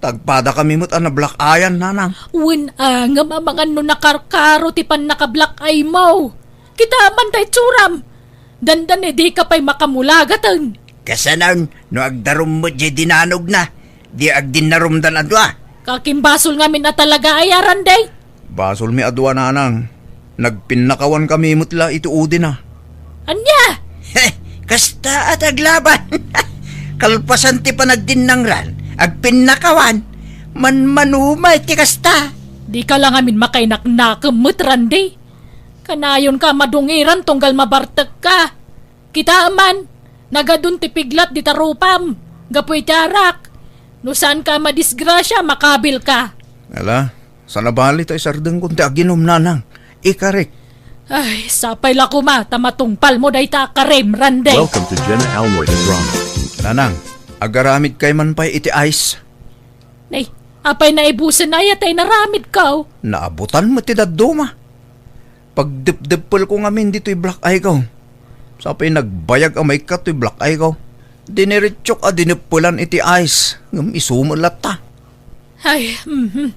Agpadakami met a nablack-eyan, nanang. Wen a, ngem amangan no nakarkaro ti pannaka-black-eye mo. Kita man tay itsuram. Dandani dika pay makamulagaten. Kasanon, no agdarum met diay dinanogna, di agdinnarumdan a dua. Kakimbasol ngamin a talaga, ay, Randay. Basolmi a dua, nanang. Nagpinnakawankami met la iti udina. Ania? He, kasta a ti aglaban. Kalpasan ti panagdinnangran, agpinnakawan. Manmanumay ti kasta. Dika la ngamin makainaknakem met, Randy. Kanayonka a madungiran tunggal mabartekka. Kita man, nagadun ti piglat dita rupam, gapu iti arak. No saanka a madisgrasia, makabilka. Ala, saan a bali ta isardengkon ti aginum, nanang. Ikarik. Ay, sapay la koma ta matungpalmo dayta a karim, Randy. Welcome to Jenna Alroy Drama. Nanang, agaramidkay man pay iti ice? Nay, apay naibusen aya tay naramidko? Naabutan met ti dadduma. Pagdepdeppelko ngamin ditoy black eye ko. Sapay nagbayag a maikkat toy black eye ko. Diniretsok a dineppelan iti ice, ngem isu met latta. Ay, mhm.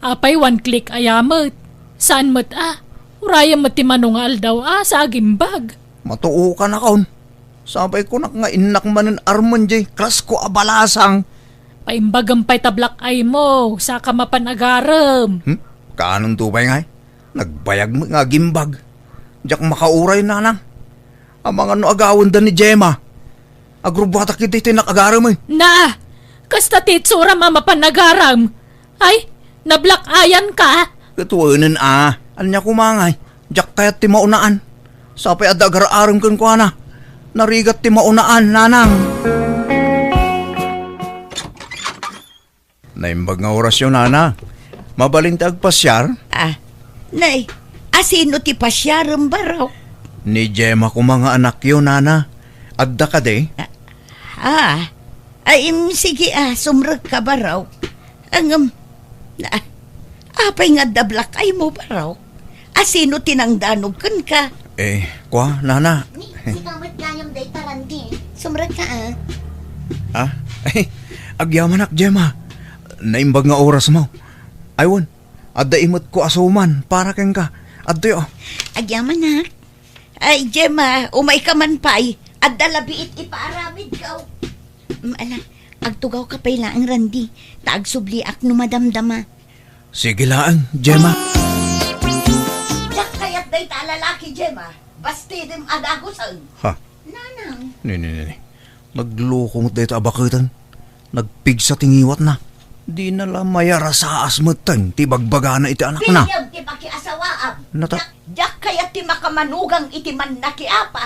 Apay one click aya met. Saan met a? Urayem met ti mano nga aldaw a sa agimbag. Matuokan akon. Sapay kunak nga innak manen armen diay klasko a balasang. Paimbagem pay ta black eye mo, saka mapan agarem. Hmm? Kaanonto pay ngay? Nagbayag met nga agimbag. Diak makauray, nanang. Amangan no agawenda ni Gemma. Agrubbuatak iti, iti innak agarem, eh. Na, kasta ti itsuram a mapan agarem. Ay, nablack-eyan ka? Ket wenen a, ania koma ngay? Diak kayat ti maunaan. Sapay adda agar-arem kenkuana. Narigat ti maunaan, nanang. Naimbag nga orasyo, nana. Mabalin ti agpasiar? Ah, nay, asino ti pasiarem, barok? Ni Gemma koma nga anakyo, nana. Adda kadi? Ah, ah, ay, im, sige, ah, sumrekka, barok. Ngem, ah, apay nga adda black eye mo, barok? Asino ti nangdanog kenka? Eh, kua, nana. Ni, sika met gayam dayta, Randy. Sumrekka, ah. Ah? Ay, agyamanak, Gemma. Naimbag nga orasmo. Ay, wen, adda imetko a suman para kenka. Adtoy, oh. Agyamanak. Ay, Gemma, umayka man pay. Adda labiit ipaaramidko. Mm, ala, agtugawka pay laeng, Randy. Ta agsubliak no madamdama. Sige laeng, Gemma. Diak kayat dayta a lalaki, Gemma. Bastidem a dagusen. Ha? Nanang. Ni, ni, ni, ni. Nagloko met dayta a baketen. Nagpigsa ti ngiwatna. Dina la mayarasaas metten ti ibagbagana iti anakna. Biag ti pakiasawaam. Nata- Diak, diak kayat ti makamanugang iti mannakiapa.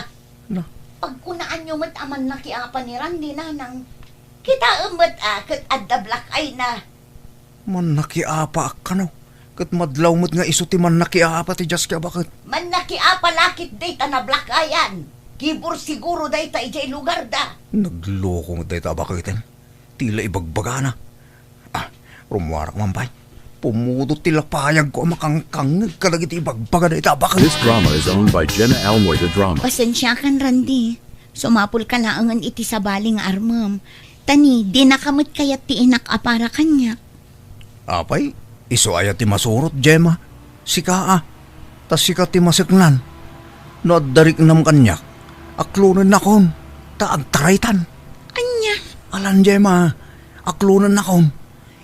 Na. Pagkunaanyo met a mannakiapa ni Randy, nanang. Kitaem met a ket adda black eye na. Mannakiapaak kano? Ket madlaw met nga isu ti mannakiapa ti diaski a baket. Mannakiapa la ketdi ta nablack-eyan. Kibur siguro dayta idiay lugarda. Nagloko met dayta a baketen. Ti la ibagbagana. Ah, rummuarak man pay. Pumudot ti lapayagko a makangkangngeg kadagiti ibagbaga dayta a baket. This drama is owned by Jenna Almoy, the drama. Pasensiakan, Randy. Sumapulka laengen iti sabali nga armem. Ta ni, dinaka met kayat ti inak a para kaniak. Apay, isu aya ti masurot, Gemma? Sika a, ta sika ti maseknan. No adda riknam kaniak, aklonennakon, ta agtaraytan. Ania? Alan, Gemma, aklonennakon.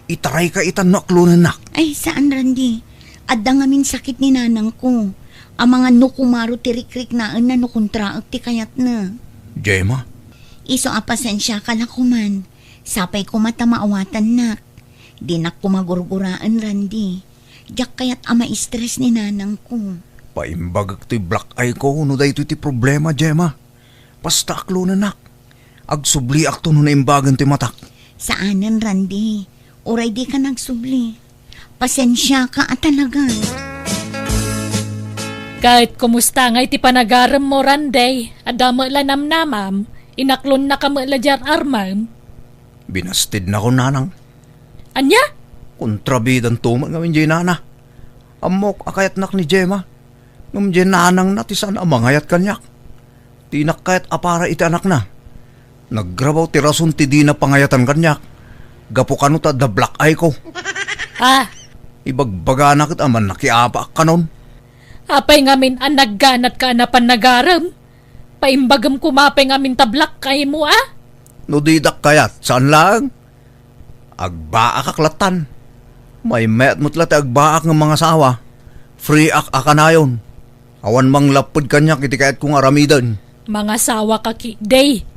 Itarayka itan no aklonennak. Ay, saan, Randy. Adda ngamin sakit ni nanangko. Amangan no kumaro ti rikriknaenna no kontraek ti kayatna. Gemma? Isu a pasensiaka la koman. Sapay koma ta maawatannak. Dinak koma gurguraen, Randy. Diak kayat a ma-stress ni nanangko. Paimbagek toy black eye ko no daytoy ti problema, Gemma. Basta aklonennak. Agsubliakto no naimbagen toy matak. Saanen, Randy. Uray dika nagsubli. Pasensiaka a talaga. Ket kumusta ngay ti panagaremmo, Randy? Adda met la namnamam? Inaklonnaka met la diay armem? Binastidnakon, nanang. Ania? Kontrabidanto met ngamin diay nana. Ammok a kayatnak ni Gemma. Ngem diay nanangna ti saan a mangayat kaniak. Dinak kayat a para iti anakna. Nagrabaw ti rason ti dina pangayatan kaniak. Gapu kano ta adda black eye ko. Ah. Ibagbagana ket amanna kiapaak kanon. Apay ngamin a nagganatka a napan nagarem? Paimbagem koma pay ngamin ta black eye mo, a? No didak kayat, saan laeng? Agbaakak lattan. Maymayat met la ti agbaak nga mangasawa. Free-ak a kanayon. Awan manglapped kaniak iti kayatko nga aramiden. Mangasawaka ketdi.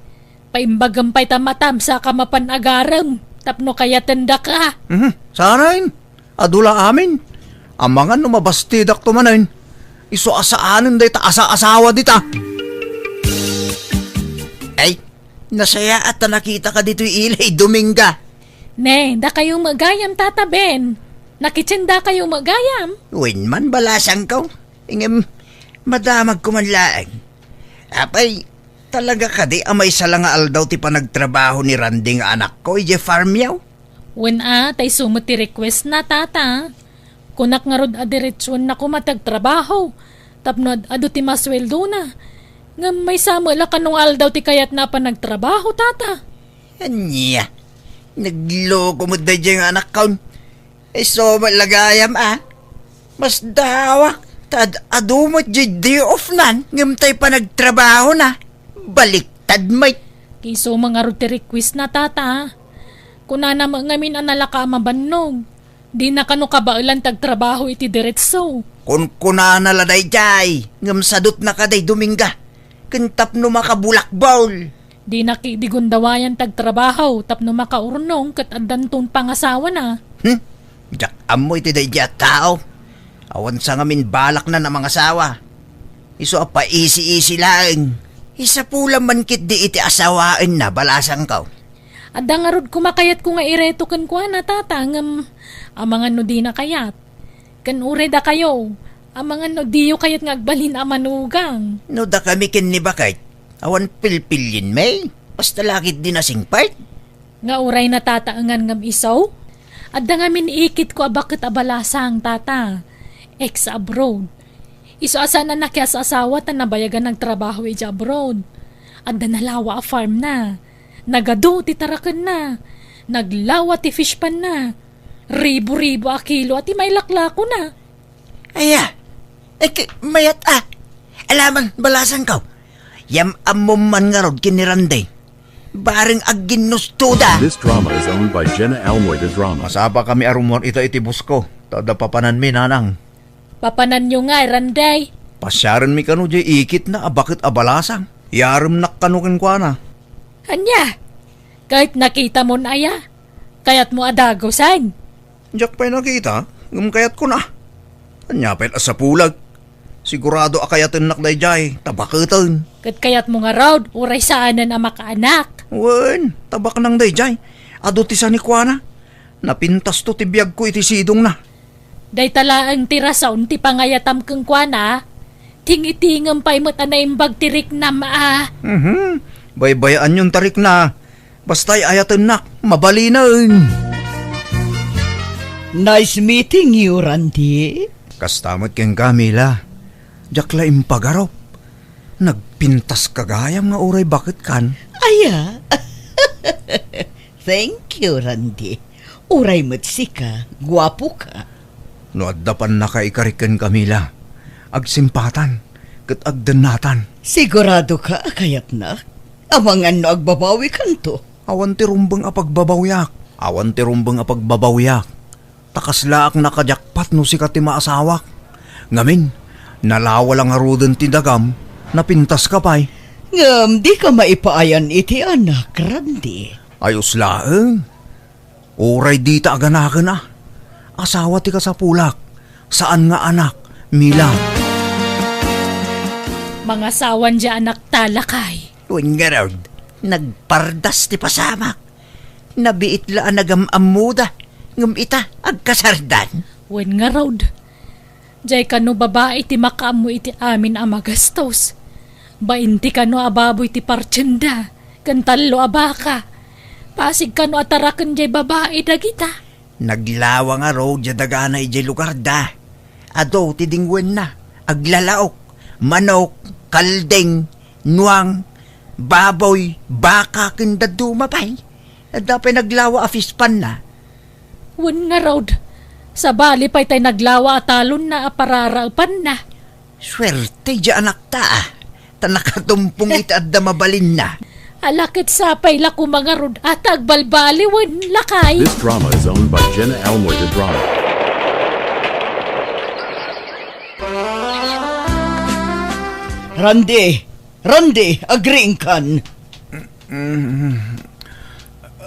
Paimbagem pay ta matamsaka mapan agarem tapno kayatendaka. Mhm, saanen. Adu la amin. Amangan no mabastidakto manen. Isu a saanen dayta asa-asawa dita. Ay, nasayaat ta nakitaka ditoy ilay, Dominga. Ne, dakayo met gayam, Tata Ben. Nakitendakayo met gayam? Wen man, balasangko. Ngem, madamagko man laeng. Apay, talaga kadi a maysa la nga aldaw ti panagtrabaho ni Randy nga anakko idiay farmyo? Wen a, ta isu met ti requestna, Tata. Kunak ngarud a diretsuenna koma ti agtrabaho, tapno ad-adu ti masueldona. Ngem maysa met la kano nga aldaw ti kayatna a panagtrabaho, Tata. Ania? Nagloko met daydiay nga anakkon. Isu met la gayam a. Masdaawak ta ad-adu met diay day off nan ngem tay panagtrabahona. Baliktad met. Isu met ngarud ti requestna, Tata. Kunana met ngamin a nalaka a mabannog. Dina kano kabaelan ti agtrabaho iti diretso. Kunkunana la daydiay, ngem sadutna kadi, Dominga. Ken tapno makabulakbol. Dina ketdi gundawayan ti agtrabaho tapno makaurnong ket addanton pangasawana. Hmm? Diak ammo iti daydiay a tao. Awan sa ngamin balakna a mangasawa. Isu a paisi-isi laeng. Isapulam man ketdi iti asawaenna, balasangko. Adda ngarud koma kayatko nga ireto kenkuana, Tata, ngem amangan no dina kayat. Ken uray dakayo, amangan no diyo kayat nga agbalin a manugang. No dakami ken ni baket, awan pilpilienmi. Basta la ketdi nasingpet. Nga uray na, Tata, ngan ngem isu? Adda ngamin ikitko a baket a balasang, Tata. Ex-abroad. Isu a saan a nakias-asawa ta nabayagan nagtrabaho idiay abroad. Adda nalawa a farm na. Nagadu ti tarakenna. Naglawa ti fish pond na. Ribu-ribu a kilo a ti mailaklakona. Aya, eke, mayat a. Alaman, balasangko. Yam-ammom man ngarud ken ni Randy. Bareng agginnustoda. This drama is owned by Jenna Almoy, the drama. Masapakami a rummuar ita iti boss ko. Ta adda papananmi, nanang. Papananyo ngay, Randy. Pasiarenmi kano diay ikitna a baket a balasang. Iyaremnak kano kenkuana. Ania? Ket nakitamon aya? Kayatmo a dagusen? Diak pay nakita, ngem kayatkon a. Ania pay a sapulag? Sigurado a kayatennak daydiay, ta baketen. Ket kayatmo ngarud, uray saanen a makaanak? Wen, ta baknang daydiay. Adu ti sanikuana. Napintasto ti biagko iti sidongna. Dayta laeng ti rason ti pangayatam kenkuana. Tingitingem pay met a naimbag ti riknam a. Mhm. Baybayaanyon ta rikna. Basta ay-ayatennak, mabalinen. Nice meeting you, Randy. Kasta met kenka, Mila. Diak la impagarup. Nagpintaska gayam nga uray baketkan. Aya? Thank you, Randy. Uray met sika, guapoka. No adda pannakaikarik kenka, Mila, agsimpatan ket agdennatan. Siguradoka a kayatna? Amangan no agbabawikanto? Awan ti rumbeng a pagbabawiak. Awan ti rumbeng a pagbabawiak. Ta kaslaak nakajakpat no sika ti maasawak. Ngamin, nalawa la ngaruden ti dagam, napintaska pay. Ngem dika maipaayan iti anak, Randy. Ayos laeng. Uray dita aganaken a. Asawa ti kasapulak, saan nga anak, Mila. Mangasawan diay anakta, lakay. Wen ngarud, nagpardas ti pasamak. Nabiit la a nagam-ammoda, ngem ita, agkasardan. Wen ngarud, diay kano babai ti makaammo iti amin a magastos. Bain ti kano a baboy ti partienda, ken tallo a baka. Pasig kano a taraken diay babai dagita. Naglawa ngarud diay dagana idiay lugarda. Adu ti dingwenna, aglalaok, manok, kalding, nuang, baboy, baka, ken dadduma pay. Adda pay naglawa a fish pond-na. Wen ngarud, sabali pay tay naglawa a talonna a pararaepanna. Suerte diay anakta, a. Ta nakatumpong iti adda mabalinna. Ala ket sapay la koma ngarud a ta agbalbaliwen, lakay. This drama is owned by Jenna Elmore de Drama. Randy, Randy, agriingkan. Mm.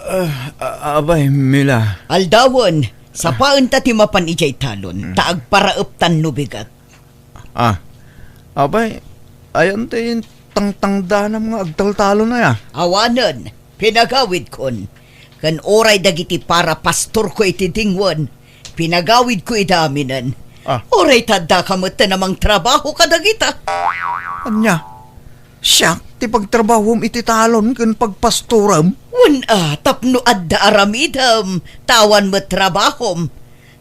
Ah, a-, abay, Mila. Aldawen, sapaenta ti mapan idiay talon, mm, ta agparaeptan no bigat. Ah, abay, ayan ti tangtangdanam nga agtaltalon aya? Awanen, pinagawidkon. Ken uray dagiti para pastorko iti dingwen, pinagawidko ida aminen. Ah. Uray ta addaka met a mangtrabaho kadagita. Ania? Siak ti pagtrabahom iti talon ken pagpastorem? Wen a, tapno adda aramidem, ta awan met trabahom.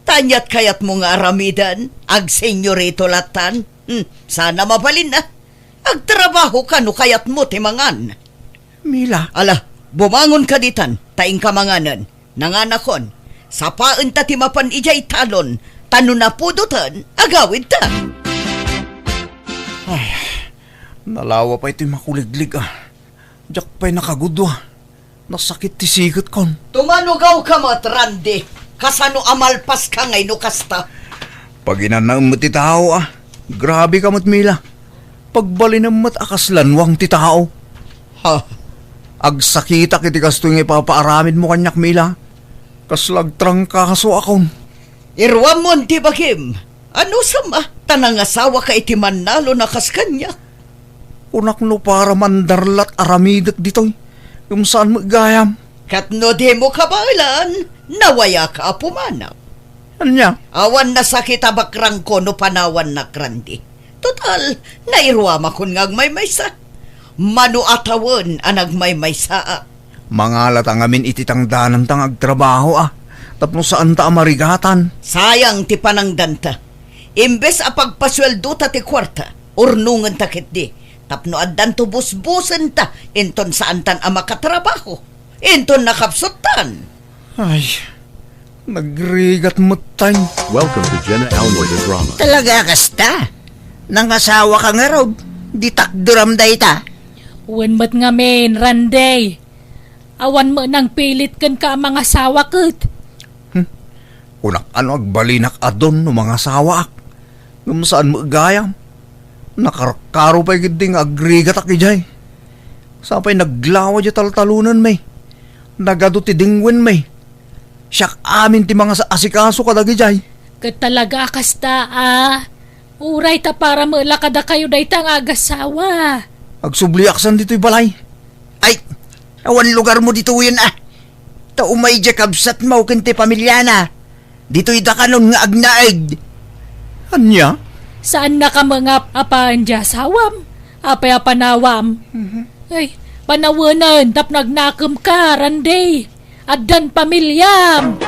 Ta ania't kayatmo nga aramiden? Agsenyorito latan? Hmm, saan a mabalinna. Agtrabahoka no kayatmo ti mangan. Mila. Ala, bumangonka ditan, ta inka manganen. Nanganakon, sapaenta ti mapan idiay talon, ta no napudoten, agawidta. Ay, nalawa pay ti makuliglig, a. Diak pay nakagudua. Nasakit ti siketkon. Tumanugawka met, Randy. Kasano a malpaska ngay no kasta? Paginanaem met ti tao, a. Grabeka met, Mila. Pagbalinem met a kasla nuang ti tao. Ha? Agsakitak iti kastoy nga ipapaaramidmo kaniak, Mila. Kasla agtrangkasoakon. Iruammon ti bagim. Anusam a, ta nangasawaka iti mannalon a kas kaniak? Kunak no para mandarlat aramidek ditoy, ngem saan met gayam. Ket no dimo kabaelan, nawayaka a pumanam. Ania? Awan nasakit a bakrangko no panawannak, Randy. Total, nairuamakon nga agmaymaysa. Mano a tawen a nagmaymaysaak. Mangalata ngamin iti tangdananta nga agtrabaho, a, tapno saanta a marigatan. Sayang ti panangdanta. Imbes a pagpasueldota ti kuarta, urnongenta ketdi, tapno addanto busbusenta, inton saantan a makatrabaho, inton nakapsuttan. Ay, nagrigat met tay. Welcome to Jenna Almoy the Drama. Talaga kasta? Nangasawaka ngarud, di takderam dayta? Wen met ngamin, Randy. Awan met nangpilit kenka a mangasawa ket. Hmm. Kunak a no agbalinak a don no mangasawaak. Ngem saan met gayam. Nakarkaro pay ketdi nga agrigatak idiay. Sapay naglawa diay taltalonenmi. Nagadu ti dingwenmi. Siak amin ti mangaasikaso kadagidiay. Ket talaga a kasta, a. Uray ta para met la kadakayo dayta nga agasawa. Agsubliaksan ditoy balay. Ay, awan lugarmo ditoyen, a. Ta umay diay kabsatmo ken ti pamiliana. Ditoy dakanon nga agnaed. Ania? Saannaka mangap-apan diay asawam? Apay a panawam? Mhm. Ay, panawenen tapno agnakemka, Randy. Addan pamiliam.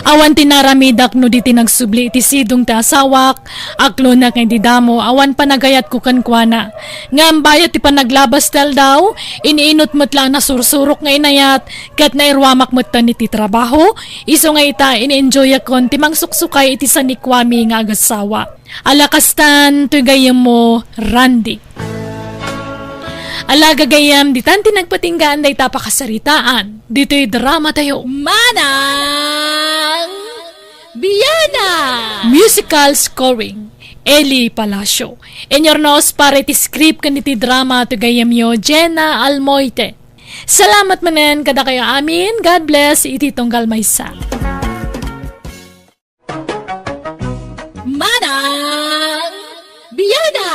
Awan ti naramidak no di ti nagsubli iti sidong ti asawak, aklonak nga idi damo, awan panagayatko kenkuana. Ngem bayat ti panaglabas ti aldaw, iniinut met la a nasursurok nga inayat, ket nairuamak metten iti trabaho, isu nga ita, ini-enjoyakon ti mangsuksukay iti sanikuami nga agasawa. Ala kastan, toy gayyemmo, Randy. Ala gagayyem, ditan ti nagpatinggaan dayta a pakasaritaan, ditoy drama tayo. Manang Biana! Musical scoring, Eli Palacio. Inyurnos para iti script ken iti drama, toy gayyemyo, Jenna Almoite. Salamat manen kadakayo amin. God bless iti tunggal maysa. Manang Biana!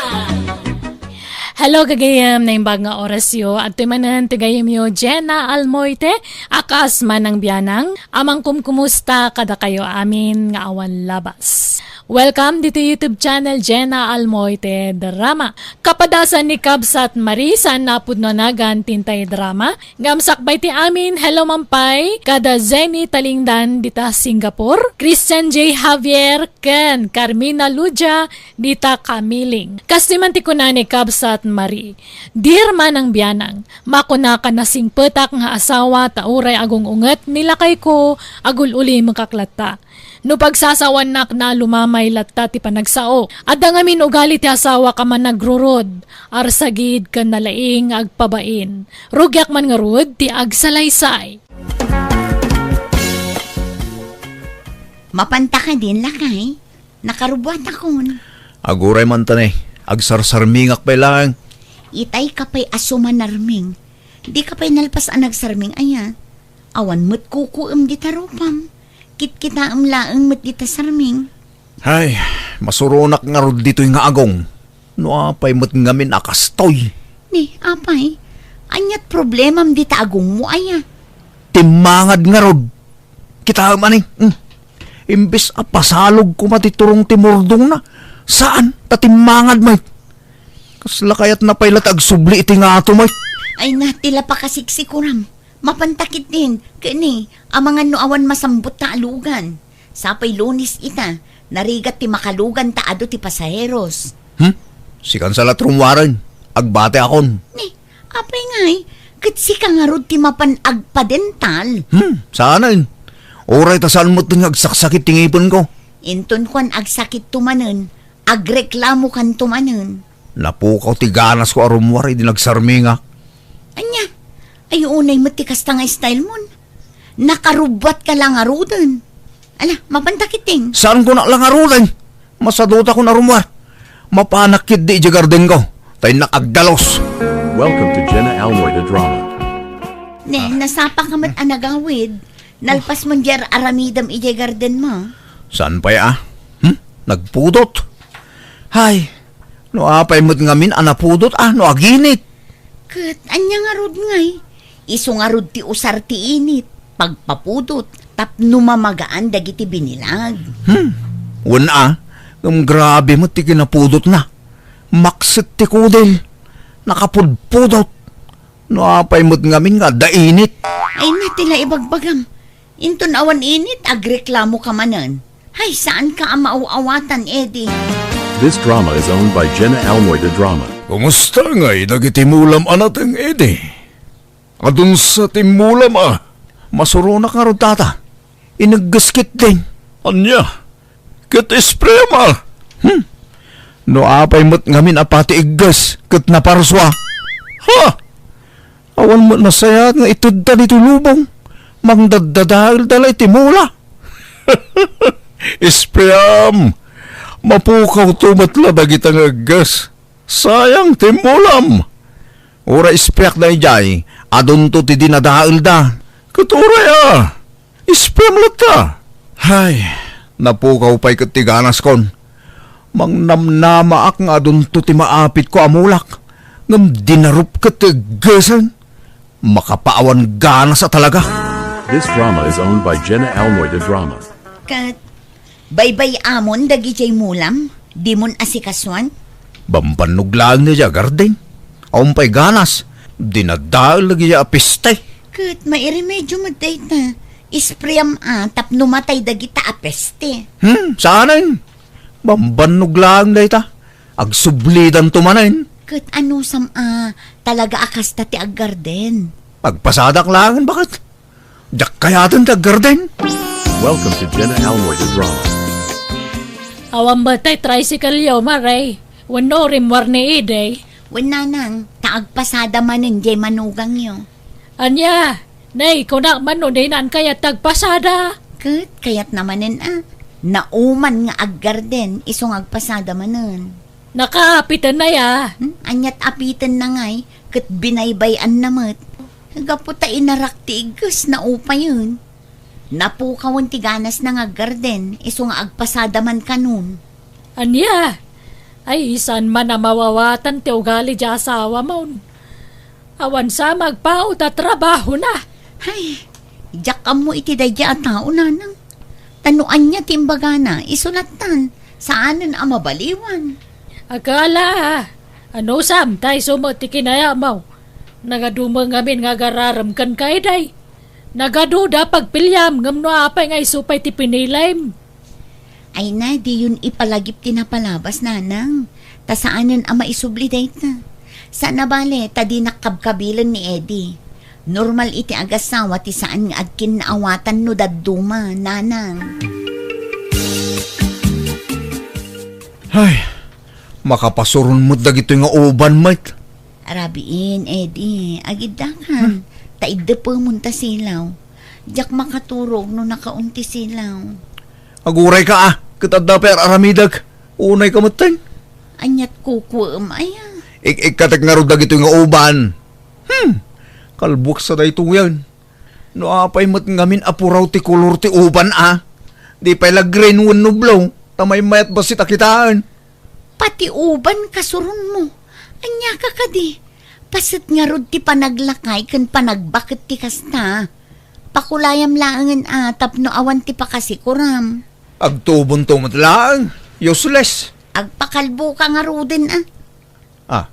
Hello, gagayyem, naimbag nga orasyo. Adtoy manen ti gayyemyo, Jenna Almoite, a kas Manang Bianang, a mangkumkumusta kadakayo amin nga awan labas. Welcome dito YouTube channel, Jenna Almoite Drama. Kapadasan ni Kabsat Marie, saan napudno a nagan tintay drama, ngem sakbay ti amin, hello man pay kada Zenny Talingdan dita Singapore, Christian J Javier, ken Carmina Ludia dita Kamiling. Kastoy man ti kuna ni Kabsat Marie, Dear Manang Bianang, makunaka nasingpetak nga asawa ta uray agung-unget ni lakayko, agul-ulimekak latta. No pagsasawannak na lumamay latta ti panagsao. Adda ngamin ugali ti asawak a managrurod, arsagid ken nalaing nga agpabain. Rugiak man ngarud ti agsalaysay. Mapanta kadin, lakay? Nakarubuatakon. Aguray man ta ne, agsarsarmingak pay laeng. Itay ka pay a sumanarming. Di ka pay nalpas a nagsarming aya. Awan met kukuem dita rupam. Kitkitaem laeng met dita sarming. Ay, masuronak ngarud ditoy nga agong. No apay met ngamin a kastoy. Ni, apay, ania't problemam dita agongmo aya? Timmangad ngarud. Kitaem ani, hmm. Imbes a pasalog koma ti turong ti murdongna, saan, ta timmangad met. Kasla kayatna pay la ti agsubli iti ngato met. Ay na, ti la pakasiksikuram. Mapanta ketdin, ket ni, amangan no awan masambut ta alugan. Sapay Lunes ita, narigat ti makalugan ta adu ti pasaheros. Hmm? Sikan sa la ti rummuaren, agbateakon. Ni, apay ngay, ket sika ngarud ti mapan agpadental. Hmm, saanen. Uray ta saan met nga agsaksakit ti ngipenko. Inton kuan agsakitto manen, agreklamokanto manen. Napukaw ti ganasko a rummuar idi nagsarmingak. Ania? Ay, unay met ti kasta nga style mon. Nakarubuatka la ngaruden. Ala, mapanta ketdin. Saanko la ngaruden? Masadutakon a rummuar. Mapanak ketdi idiay gardenko. Ta innak agdalus. Welcome to Jenna Almoy the Drama. Ne, nasapaka met a nagawid. Nalpas mon diay aramidem idiay gardenmo. Saan pay a? Hmm? Nagpudot? Hay, no apay met ngamin a napudot a no aginit. Ket ania ngarud ngay? Isu ngarud ti usar ti init, pagpapudot, tapno mamagaan dagiti binilag. Hmm, wen a, ngem grabe met ti kinapudotna. Makset ti kudil, nakapudpudot. No apay met ngamin nga adda init. Ay na, ti la ibagbagam. Inton awan init, agreklamoka manen. Hay, saanka a maaw-awatan, Eddie. This drama is owned by Jenna Almoy the Drama. Kumusta ngay dagiti mulam a nateng, Eddie? Adunsa ti mulam a? Masuronak ngarud, tata. Inegges ketdin. Ania? Ket ispream a? Hmm. No apay met ngamin a pati igges ket naparsua. Ha? Awan met nasayaat nga itedda ditoy lubong. Mangdaddadaelda la iti mula. Ispream, mapukawto met la dagita nga aggas. Sayang ti mulam. Uray ispreak daydiay, adunto ti dinadaelda. Ket uray a, ispream latta. Hay, napukaw pay ket ti ganaskon. Mangnamnamaak nga adunto ti maapitko a mulak, ngem dinarup ket ti eggesen. Makapaawan ganas a talaga. This drama is owned by Jenna Almoy de Drama. Ket, Baybay-amon dagidiay mulam, dimon asikasuan? Bambannog laeng daydiay a garden. Awan pay ganas, dinadael dagidiay a peste. Ket mairemedio met dayta. Isprayam a tapno matay dagita a peste. Hmm, saanen? Bambannog laeng dayta. Agsublidanto manen. Ket anusam a talaga a kasta ti aggarden? Agpasadak laengen, baket. Diak kayaten ti aggarden. Welcome to Jenna Almoy the Drama. Awan met tay tricycle-yo, Mare? Wenno rimmuar ni Ede? Wen, nanang, ta agpasada manen diay manugangyo. Ania? Nay, kunak man no dinaan kayat ti agpasada. Ket kayatna manen a. Nauman nga aggarden, isu nga agpasada manen. Nakaapiten aya? Hmm? Aniat apiten na ngay, ket binaybay-anna met. Gapu ta inarak ti igges, naupayen. Napukawen ti ganasna nga aggarden, isu nga agpasada man kanon. Ania? Ay, saan man a mawawatan ti ugali diay asawamon. Awan sa magpaut a trabahona. Ay, diak ammo iti daydiay a tao, nanang. Ta no ania ti imbagana, isu lattan, saanen a mabaliwan. Akala, anusam, ta isu met ti kinayatmo. Nagadu met ngamin nga agararem kenka, Ede. Nagaduda pagpiliam, ngem no apay nga isu pay ti pinilim. Ay na, diyon ipalagip ti napalabas, nanang. Ta saanen a maisubli dayta. Saan a bale, ta dinak kabkabilen ni Ede. Normal iti agassawa ti saan nga agkinnaawatan no dadduma, nanang. Ay, makapasuron met dagitoy nga uban met. Arabiin, Ede, agiddakan. Hmm. Ta iddepemon ta silaw. Diak makaturog no nakaon ti silaw. Aguray ka, a, ket adda pay ar-aramidek. Unay ka metten. Aniat kukuem aya? Ik-ikkatek ngarud dagitoy nga uban. Hmm. Kalbuek sa daytoyen. No apay met ngamin a puraw ti kolor ti uban, a. Di pay la green wenno blue, ta maymayat bassit a kitaen. Pati uban kasuronmo. Ania ka kadi? Paset ngarud ti panaglakay ken panagbaket ti kasta. Pakulayam laengen a tapno awan ti pakasikuram. Agtubonto met laeng. Useless. Agpakalbo ka ngaruden a. Ah,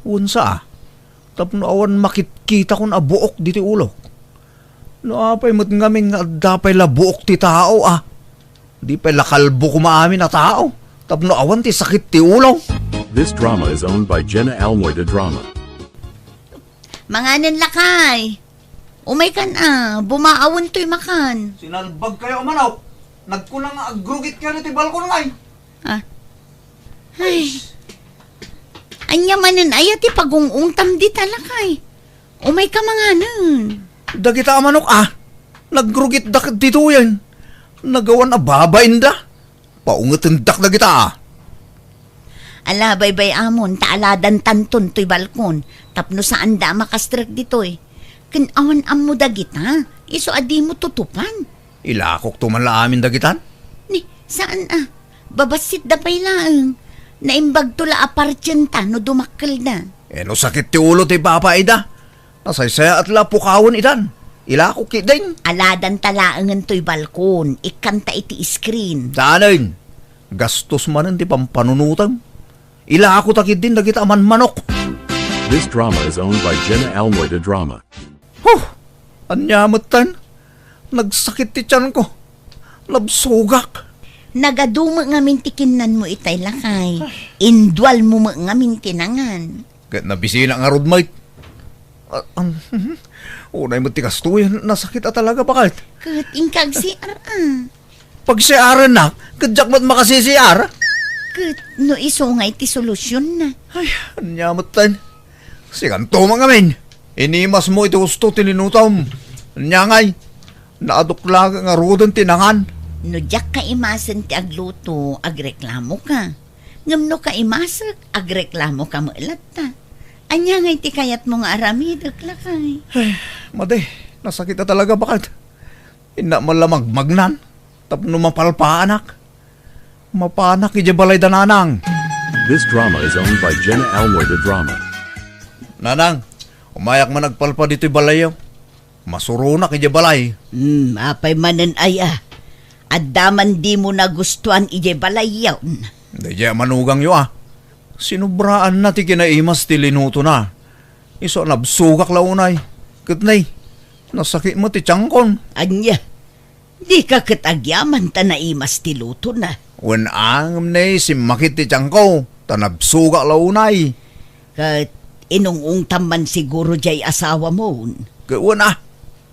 wen sa a. Tapno awan makitkitakon a buok ditoy ulok. No apay met ngamin nga adda pay la buok ti tao a. Di pay la kalbo koma amin a tao tapno awan ti sakit ti ulo. This drama is owned by Jenna Almoy the Drama. Manganen lakay. Umaykan a, bumaawen toy makan. Sinalbag kayo a manok. Nagkuna nga agrugit kayo ti balkon ngay. Ah. Ay. Anya manen aya ti pagung-ungtam dita lakay. Umay ka manganen. Dagita a manok a, nagrugitda ket ditoyen. Nagawan a babainda. Paungetendak dagita a. Ala, baybay-amon, ta aladantanton toy balkon, tapno saanda a makastrek ditoy. Ken awan ammo dagita, isu a dimo tutupan. Ilakokto man la amin dagitan? Ni, saan a? Babassitda pay laeng. Naimbagto la a partienta no dumakkelda. Eh, no sakit ti ulo ti babaida, nasaysayaat la a pukawen idan. Ilakok ketdin. Aladanta laengen toy balkon, ikkanta iti screen. Saanen? Gastos manen ti pampanunotem. Ilakota ketdin dagita a manmanok. This drama is owned by Jenna Almoy the Drama. Huh! Ania metten? Nagsakit ti tianko. Nabsogak. Nagadu met ngamin ti kinnanmo itay lakay. Indualmo met ngamin ti nangan. Ket nabisinak ngarud met. Ah, um, mhm. Unay met ti kastoy, nasakit a talaga, baket. Ket inka agsiar a. Pagsiarennak, ket diak met makasisiar. Ket no isu nga iti solusionna. Ay, ania metten? Sikanto man ngamin. Inimasmo iti husto ti linutom. Ania ngay? Naaduk laeng ngaruden ti nangan. No diak kaimasen ti agluto, agreklamoka. Ngem no kaimasek, agreklamoka met latta. Ania ngay ti kayatmo nga aramidek, lakay? Ay, madi, nasakit a talaga, baket. Innak man la magmagnan tapno mapalpaanak. Mapanak idiay balay da nanang. This drama is owned by Jenna Almoy the Drama. Nanang, umayak man agpalpa ditoy balayyo. Masuronak idiay balay. Hmm, apay manen aya? Adda man dimo nagustuan idiay balayyon. Daydiay a manugangyo a. Sinubraanna ti kinaimas ti linutona. Isu a nabsogak la unay. Ket nay, nasakit met ti tiangkon. Ania? Dika ket agyaman ta naimas ti lutona. Wen a, ngem nay, simmakit ti tiangko, ta nabsogak la unay. Ket inung-ungtam man siguro diay asawamon. Ket wen a,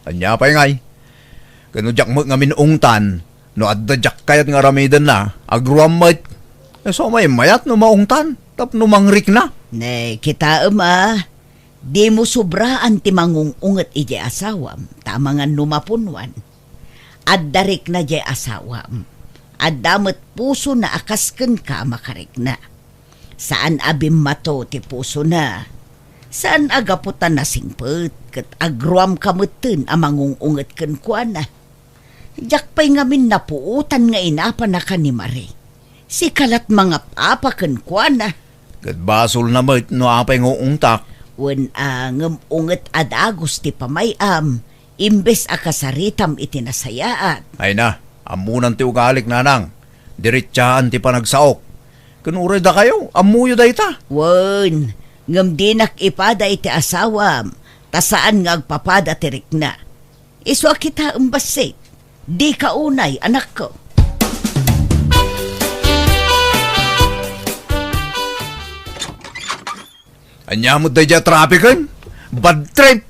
ania pay ngay? Ket no diak met ngamin ungtan, no adda diak kayat nga aramidenna, agruam met. Isu a maymayat no maungtan, tapno mangrikna. Ne, kitaem a, dimo sobraan ti mangung-unget idiay asawam, ta amangan no mapunuan. Adda rikna diay asawam. Adda met pusona a kas kenka a makarikna. Saan a bimmato ti pusona. Saan a gapu ta nasingpet ket agruamka metten a mangung-unget kenkuana. Diak pay ngamin napuotan nga inapanaka ni Marie. Sika lat mangap-apa kenkuana. Ket basolna met no apay nga uungtak. Wen a, ngem unget a dagus ti pamay-am, imbes a kasaritam iti nasayaat. Ay na, ammonan ti ugalik, nanang. Diretsaan ti panagsaok. Ken uray dakayo, ammoyo dayta. Wen, ngem dinak ipada iti asawam, ta saan nga agpapada ti rikna. Isu a kitaem bassit, dika unay, anakko. Ania met daydiay a trapiken? Bad trip!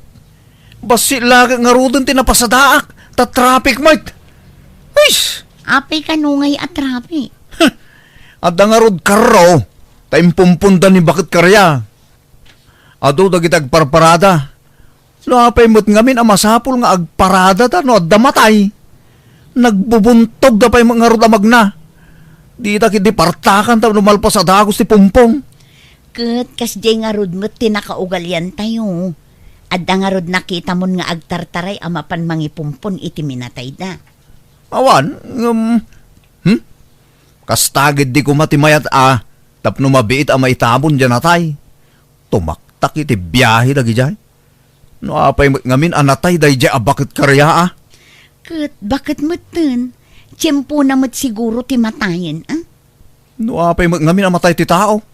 Bassit laeng ngaruden ti napasadaak, ta traffic met. Huys! Apay kano ngay a traffic? Huh! Adda ngarud karro, ta impumponda ni Baket Karya. Adu dagiti agparparada. No apay met ngamin a masapul nga agparadada no adda matay? Nagbubuntogda pay met ngarud a magna. Dita ketdi partakan tapno malpas a dagus ti pumpon. Ket kasdiay ngarud met ti nakaugaliantayo. Adda ngarud nakitamon nga agtartaray a mapan mangipumpon iti minatayda. Awan, ngem, hmm? Kasta ketdi koma ti mayat a tapno mabiit a maitamon diay natay. Tumaktak iti biahe dagidiay. No apay met ngamin a natay daydiay a Baket Karya a? Ket Baket metten, tiempona met siguro ti matayen, a? No apay met ngamin a matay ti tao?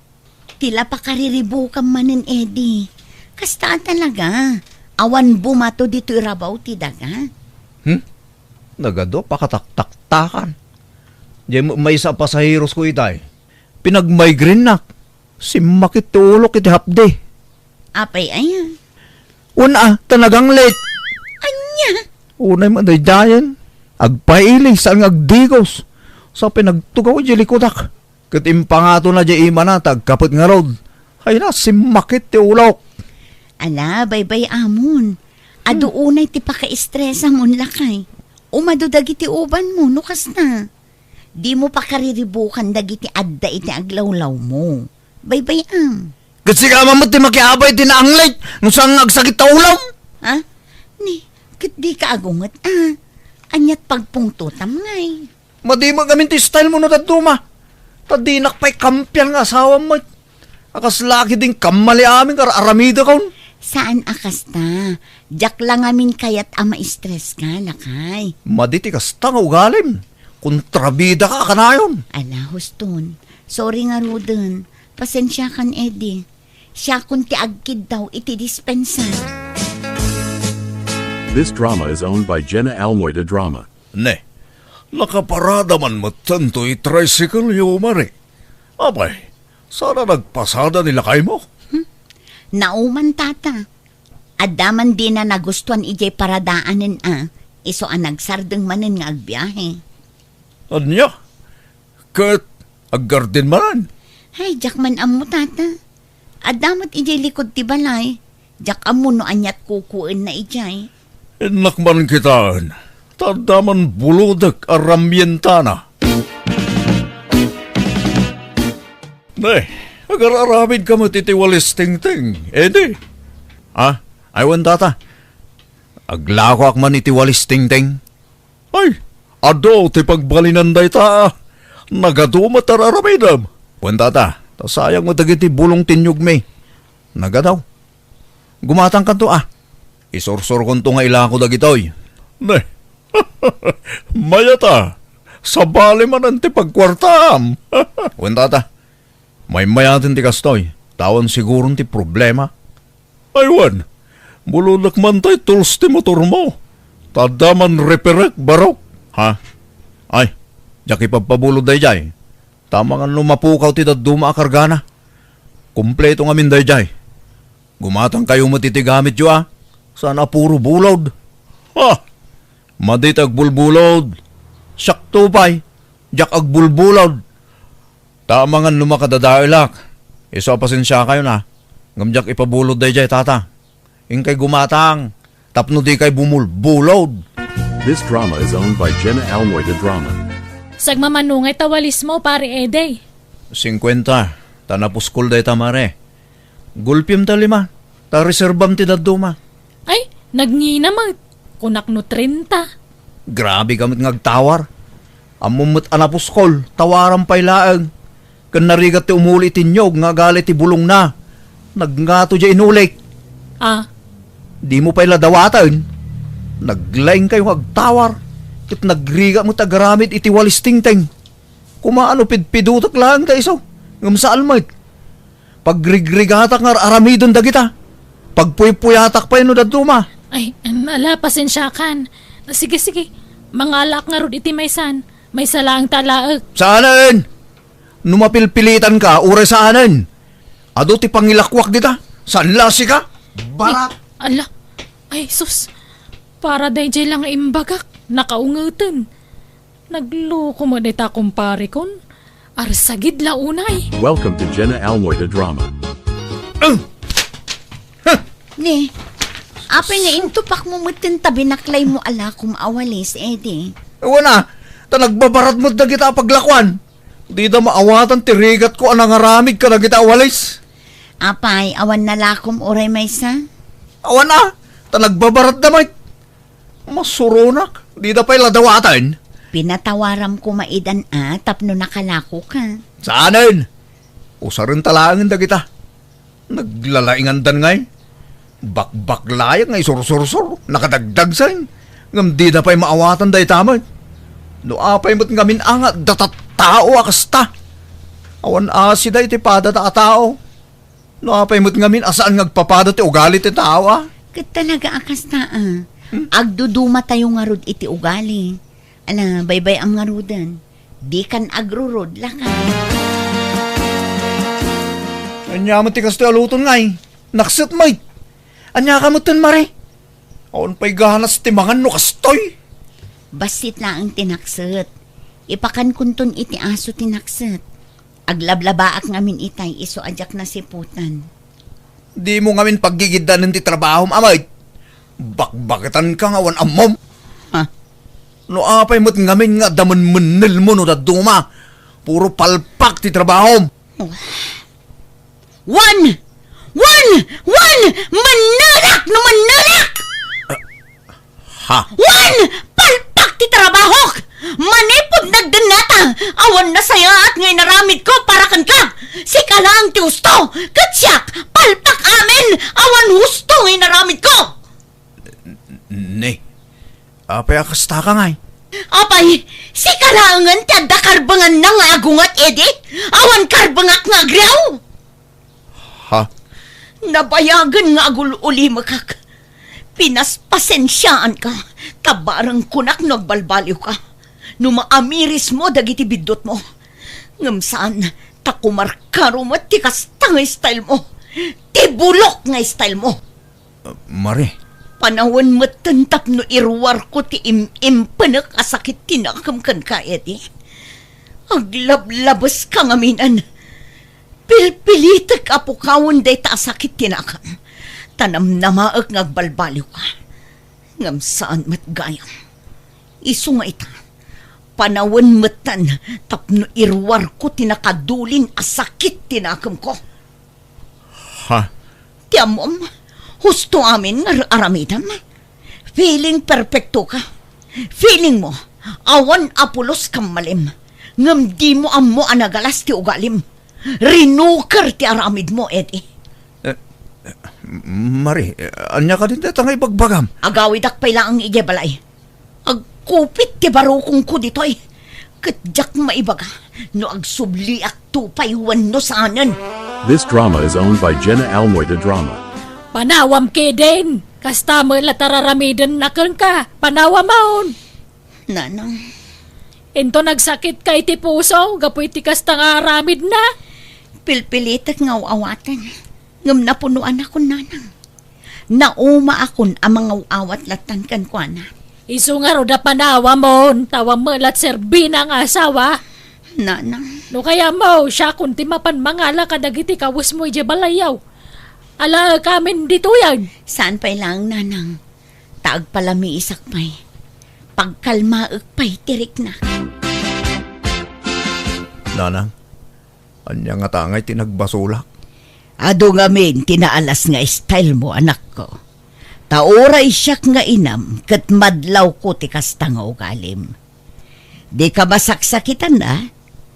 Ti la pakariribukan manen, Eddie. Kasta a talaga. Awan bumato ditoy rabaw ti daga. Hmm? Nagadu a pakataktaktakan. Diay met maysa a pasaherosko itay. Pinagmigrainenak. Simmakit ti ulok iti hapdi. Apay aya? Wen a, ta naganglit. Ania? Unay met daydiayen. Agpaili, saan nga agdigos. Sa pinagtugaw idiay likudak. Ket impangatona diay imana ta agkapet ngarud. Ay na, simmakit ti ulok. Ala, baybay-amon. Adu Hmm. unay ti pakaestresamon, lakay. Umadu dagiti ubanmo no kasta. Dimo pakariribukan dagiti adda iti aglawlawmo. Baybay-am. Ket sika man met ti makiabay iti naanglit no saan nga agsakit ta ulom. Ha? Ni, ket dika agunget, a? Aniat pagpungtotam ngay? Madi met ngamin ti style mo no dadduma. Ta dinak pay kampian nga asawam met. A kasla ketdin kammali amin nga ar-aramidekon. Saan a kasta. Diak la ngamin kayat a ma-stress ka, lakay. Madi ti kasta nga ugalim. Kontrabidaka a kanayon. Ala, huston. Sorry ngaruden. Pasensiakan, Eddie. Siakon ti agkiddaw iti dispensa. This drama is owned by Jenna Almoy de Drama. Ne, nakaparada man metten toy tricycle-yo, Mari. Apay, saan a nagpasada ni lakaymo? Hmm? Nauman, tata. Adda man dina nagustuan idiay paradaanen a, isu a nagsardeng manen nga agbiahe. Ania? Ket aggardin manen? Ay, diak man ammo, tata. Adda met idiay likud ti balay. Diak ammo no aniat kukuenna idiay. Innak man kitaen, ta adda man bulodek a ramyentana. Ne, agar-aramidka met iti walis tingting, Eddie. Ah, ay wen, tata. Aglakoak man iti walis tingting. Ay, adu ti pagbalinan dayta. Nagadu met ar-aramidem. Wen, tata, ta sayang met dagiti bulong ti niyugmi. Nagadaw. Gumatangkanto a. Isursurkonto nga ilako dagitoy. Ne. Mayat a. Sabali manen ti pagkuartam. Wen, tata. Maymayaten ti kastoy. Tawen siguron ti problema. Ay wen, bulodek man tay tools ti motormo. Ta adda man reperek, barok. Ha? Ay, diak ipabpabulod daydiay. Ta amangan no mapukaw ti dadduma a kargana. Kompleto ngamin daydiay. Gumatangkayo met iti gamityo, a. Saan a puro bulod. Ha! Madi ti agbulbulod. Siakto pay, diak agbulbulod. Ta amangan no makadadaelak. Isu a pasensiakayon, a. Ngem diak ipabulod daydiay, tata. Inkay gumatang tapno dikay bumulbulod. This drama is owned by Jenna Almoy de Drama. Sagmamano ngay ta walismo, Pare Eddie? Singkuenta. Ta napuskol dayta, mare. Gulpim ta lima. Ta reserbam ti dadduma. Ay, nagngina met. Kunak no trenta. Grabe ka met nga agtawar. Ammom met a napuskol, tawaram pay laeng. Ken narigat ti umuli iti niog nga agali ti bulongna. Nagngato diay inulik. Ah. Dimo pay la dawaten. Naglaingkayo nga agtawar. Ket nagrigat met agaramid iti walis tingteng. Kumaano pidpidotek laeng ta isu. Ngem saan met. Pagrigrigatak nga ar-aramiden dagita. Pagpuypuyatak pay no dadduma. Ay, ala, pasensiakan. Sige, sige. Mangalaak ngarud iti maysan. Maysa laeng ta alaek. Saanen? No mapilpilitan ka, uray saanen. Adu ti pangilakuak dita. Saan la sika? Barat. Ay, ala. Ay, sus. Para daydiay la nga imbagak. Nakaungeten. Nagloko met dayta kumpareko. Arsagid la unay. Welcome to Jenna Almoy the Drama. Ang! Huh! Ni, apay nga intupakmo metten ta binaklaymo a lakom a walis, Eddie? Awan a, ta nagbabarat met dagita a paglakuan. Dida maawatan ti rigatko a nangaramid kadagita a walis. Apay, awan na lakom uray maysa? Awan a, ta nagbabaratda met. Masuronak, dida pay la dawaten. Pinatawaram koma idan a tapno nakalakoka. Saanen? Usarenta laengen dagita. Naglalaingandan ngay. Bakbaklayag nga isursursur, nakadagdagsen. Ngem dida pay maawatan dayta met. No apay met ngamin a nga adda tattao a kasta. Awan asida iti padada a tao. No apay met ngamin a saan nga agpapada ti ugali ti tao, a? Ket talaga a kasta, a. Hmm? Agdudumatayo ngarud iti ugali. Ala, baybay-am ngaruden. Dikan agrurod, laka. Ania met ti kastoy a luton ngay? Nakset met. Ania ka metten, mare? Awan pay ganas ti mangan no kastoy. Bassit laeng ti nakset. Ipakankonton iti aso ti nakset. Aglablabaak ngamin itay isu a diak nasiputan. Dimo ngamin paggigiddanen ti trabahom, a met. Bakbaketanka nga awan ammom. Ha? No apay met ngamin nga adda menmennelmo no dadduma, puro palpak ti trabahom. Wan! Wan! Wan! Mannelak no mannelak! Ha? Wan! Palpak ti trabahok! Manipud nagdennata, awan nasayaat nga inaramidko para kenka! Sika laeng ti husto, ket siak, palpak amin, awan husto nga inaramidko! Ni, apay a kastaka ngay? Apay, sika laengen ti adda karbenganna nga agunget, idi? Awan karbengak nga agriaw? Ha? Nabayagen nga agul-ulimekak. Pinaspasensiaanka, ta bareng kunak no agbalbaliwka. No maamirismo dagiti biddutmo. Ngem saan, ta kumarkaro met ti kasta nga stylemo. Ti bulok nga stylemo. Mare. Panawen metten tapno iruarko ti im-impenek a sakit ti nakem kenka, Eddie. Aglablabeska ngaminen. Pilpilitek a pukawen dayta a sakit ti nakem. Ta namnamaek nga agbalbaliwka. Ngem saan met gayam. Isu nga ita, panawen metten tapno iruarko ti nakadulin a sakit ti nakemko. Ha? Ti ammom, husto amin nga aramidem. Feeling perfecto ka. Feeling mo, awan a pulos kammalim. Ngem dimo ammo a nagalas ti ugalim. Rinuker ti aramidmo, Eddie. Eh, Mare, ania kadin dayta nga ibagbagam? Agawidak pay laeng idiay balay. Agkupit ti barukongko ditoy. Ket diak maibaga no agsubliakto pay wenno saanen. This drama is owned by Jenna Almoy de Drama. Panawam kidin! Kasta met la tararamidenna kenka. Panawamon! Nanang. Inton agsakitka iti puso gapu iti kasta nga aramidna. Pilpilitek nga aw-awaten. Ngem napunoanakon, nanang. Naumaakon a mangaw-awat lattan kenkuana. Isu ngarud a panawamon, ta awan met la ti serbina nga asawa. Nanang. No kayatmo, siakon ti mapan mangala kadagiti kawesmo idiay balayyo. Alaekamin ditoyen. Saan pay laeng, nanang. Ta agpalamiisak pay. Pagkalmaek pay ti riknak. Nanang, ania ngata ngay ti nagbasolak? Adu ngamin ti naalas nga style mo, anakko. Ta uray siak nga inam ket madlawko ti kasta nga ugalim. Dika masaksakitan a,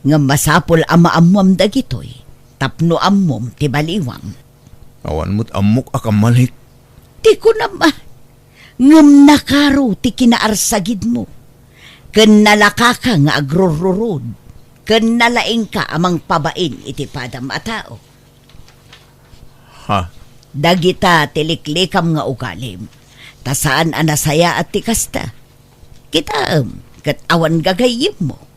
ngem masapul a maammoam dagitoy tapno ammom ti baliwam. Awan met ammok a kammalik. Ti kunam a, ngem nakaro ti kinaarsagidmo, ken nalakaka nga agrurrurod, ken nalaingka a mangpabain iti padam a tao. Ha? Dagita ti liklikam nga ugalim, ta saan a nasayaat ti kasta. Kitaem, ket awan gagayyemmo.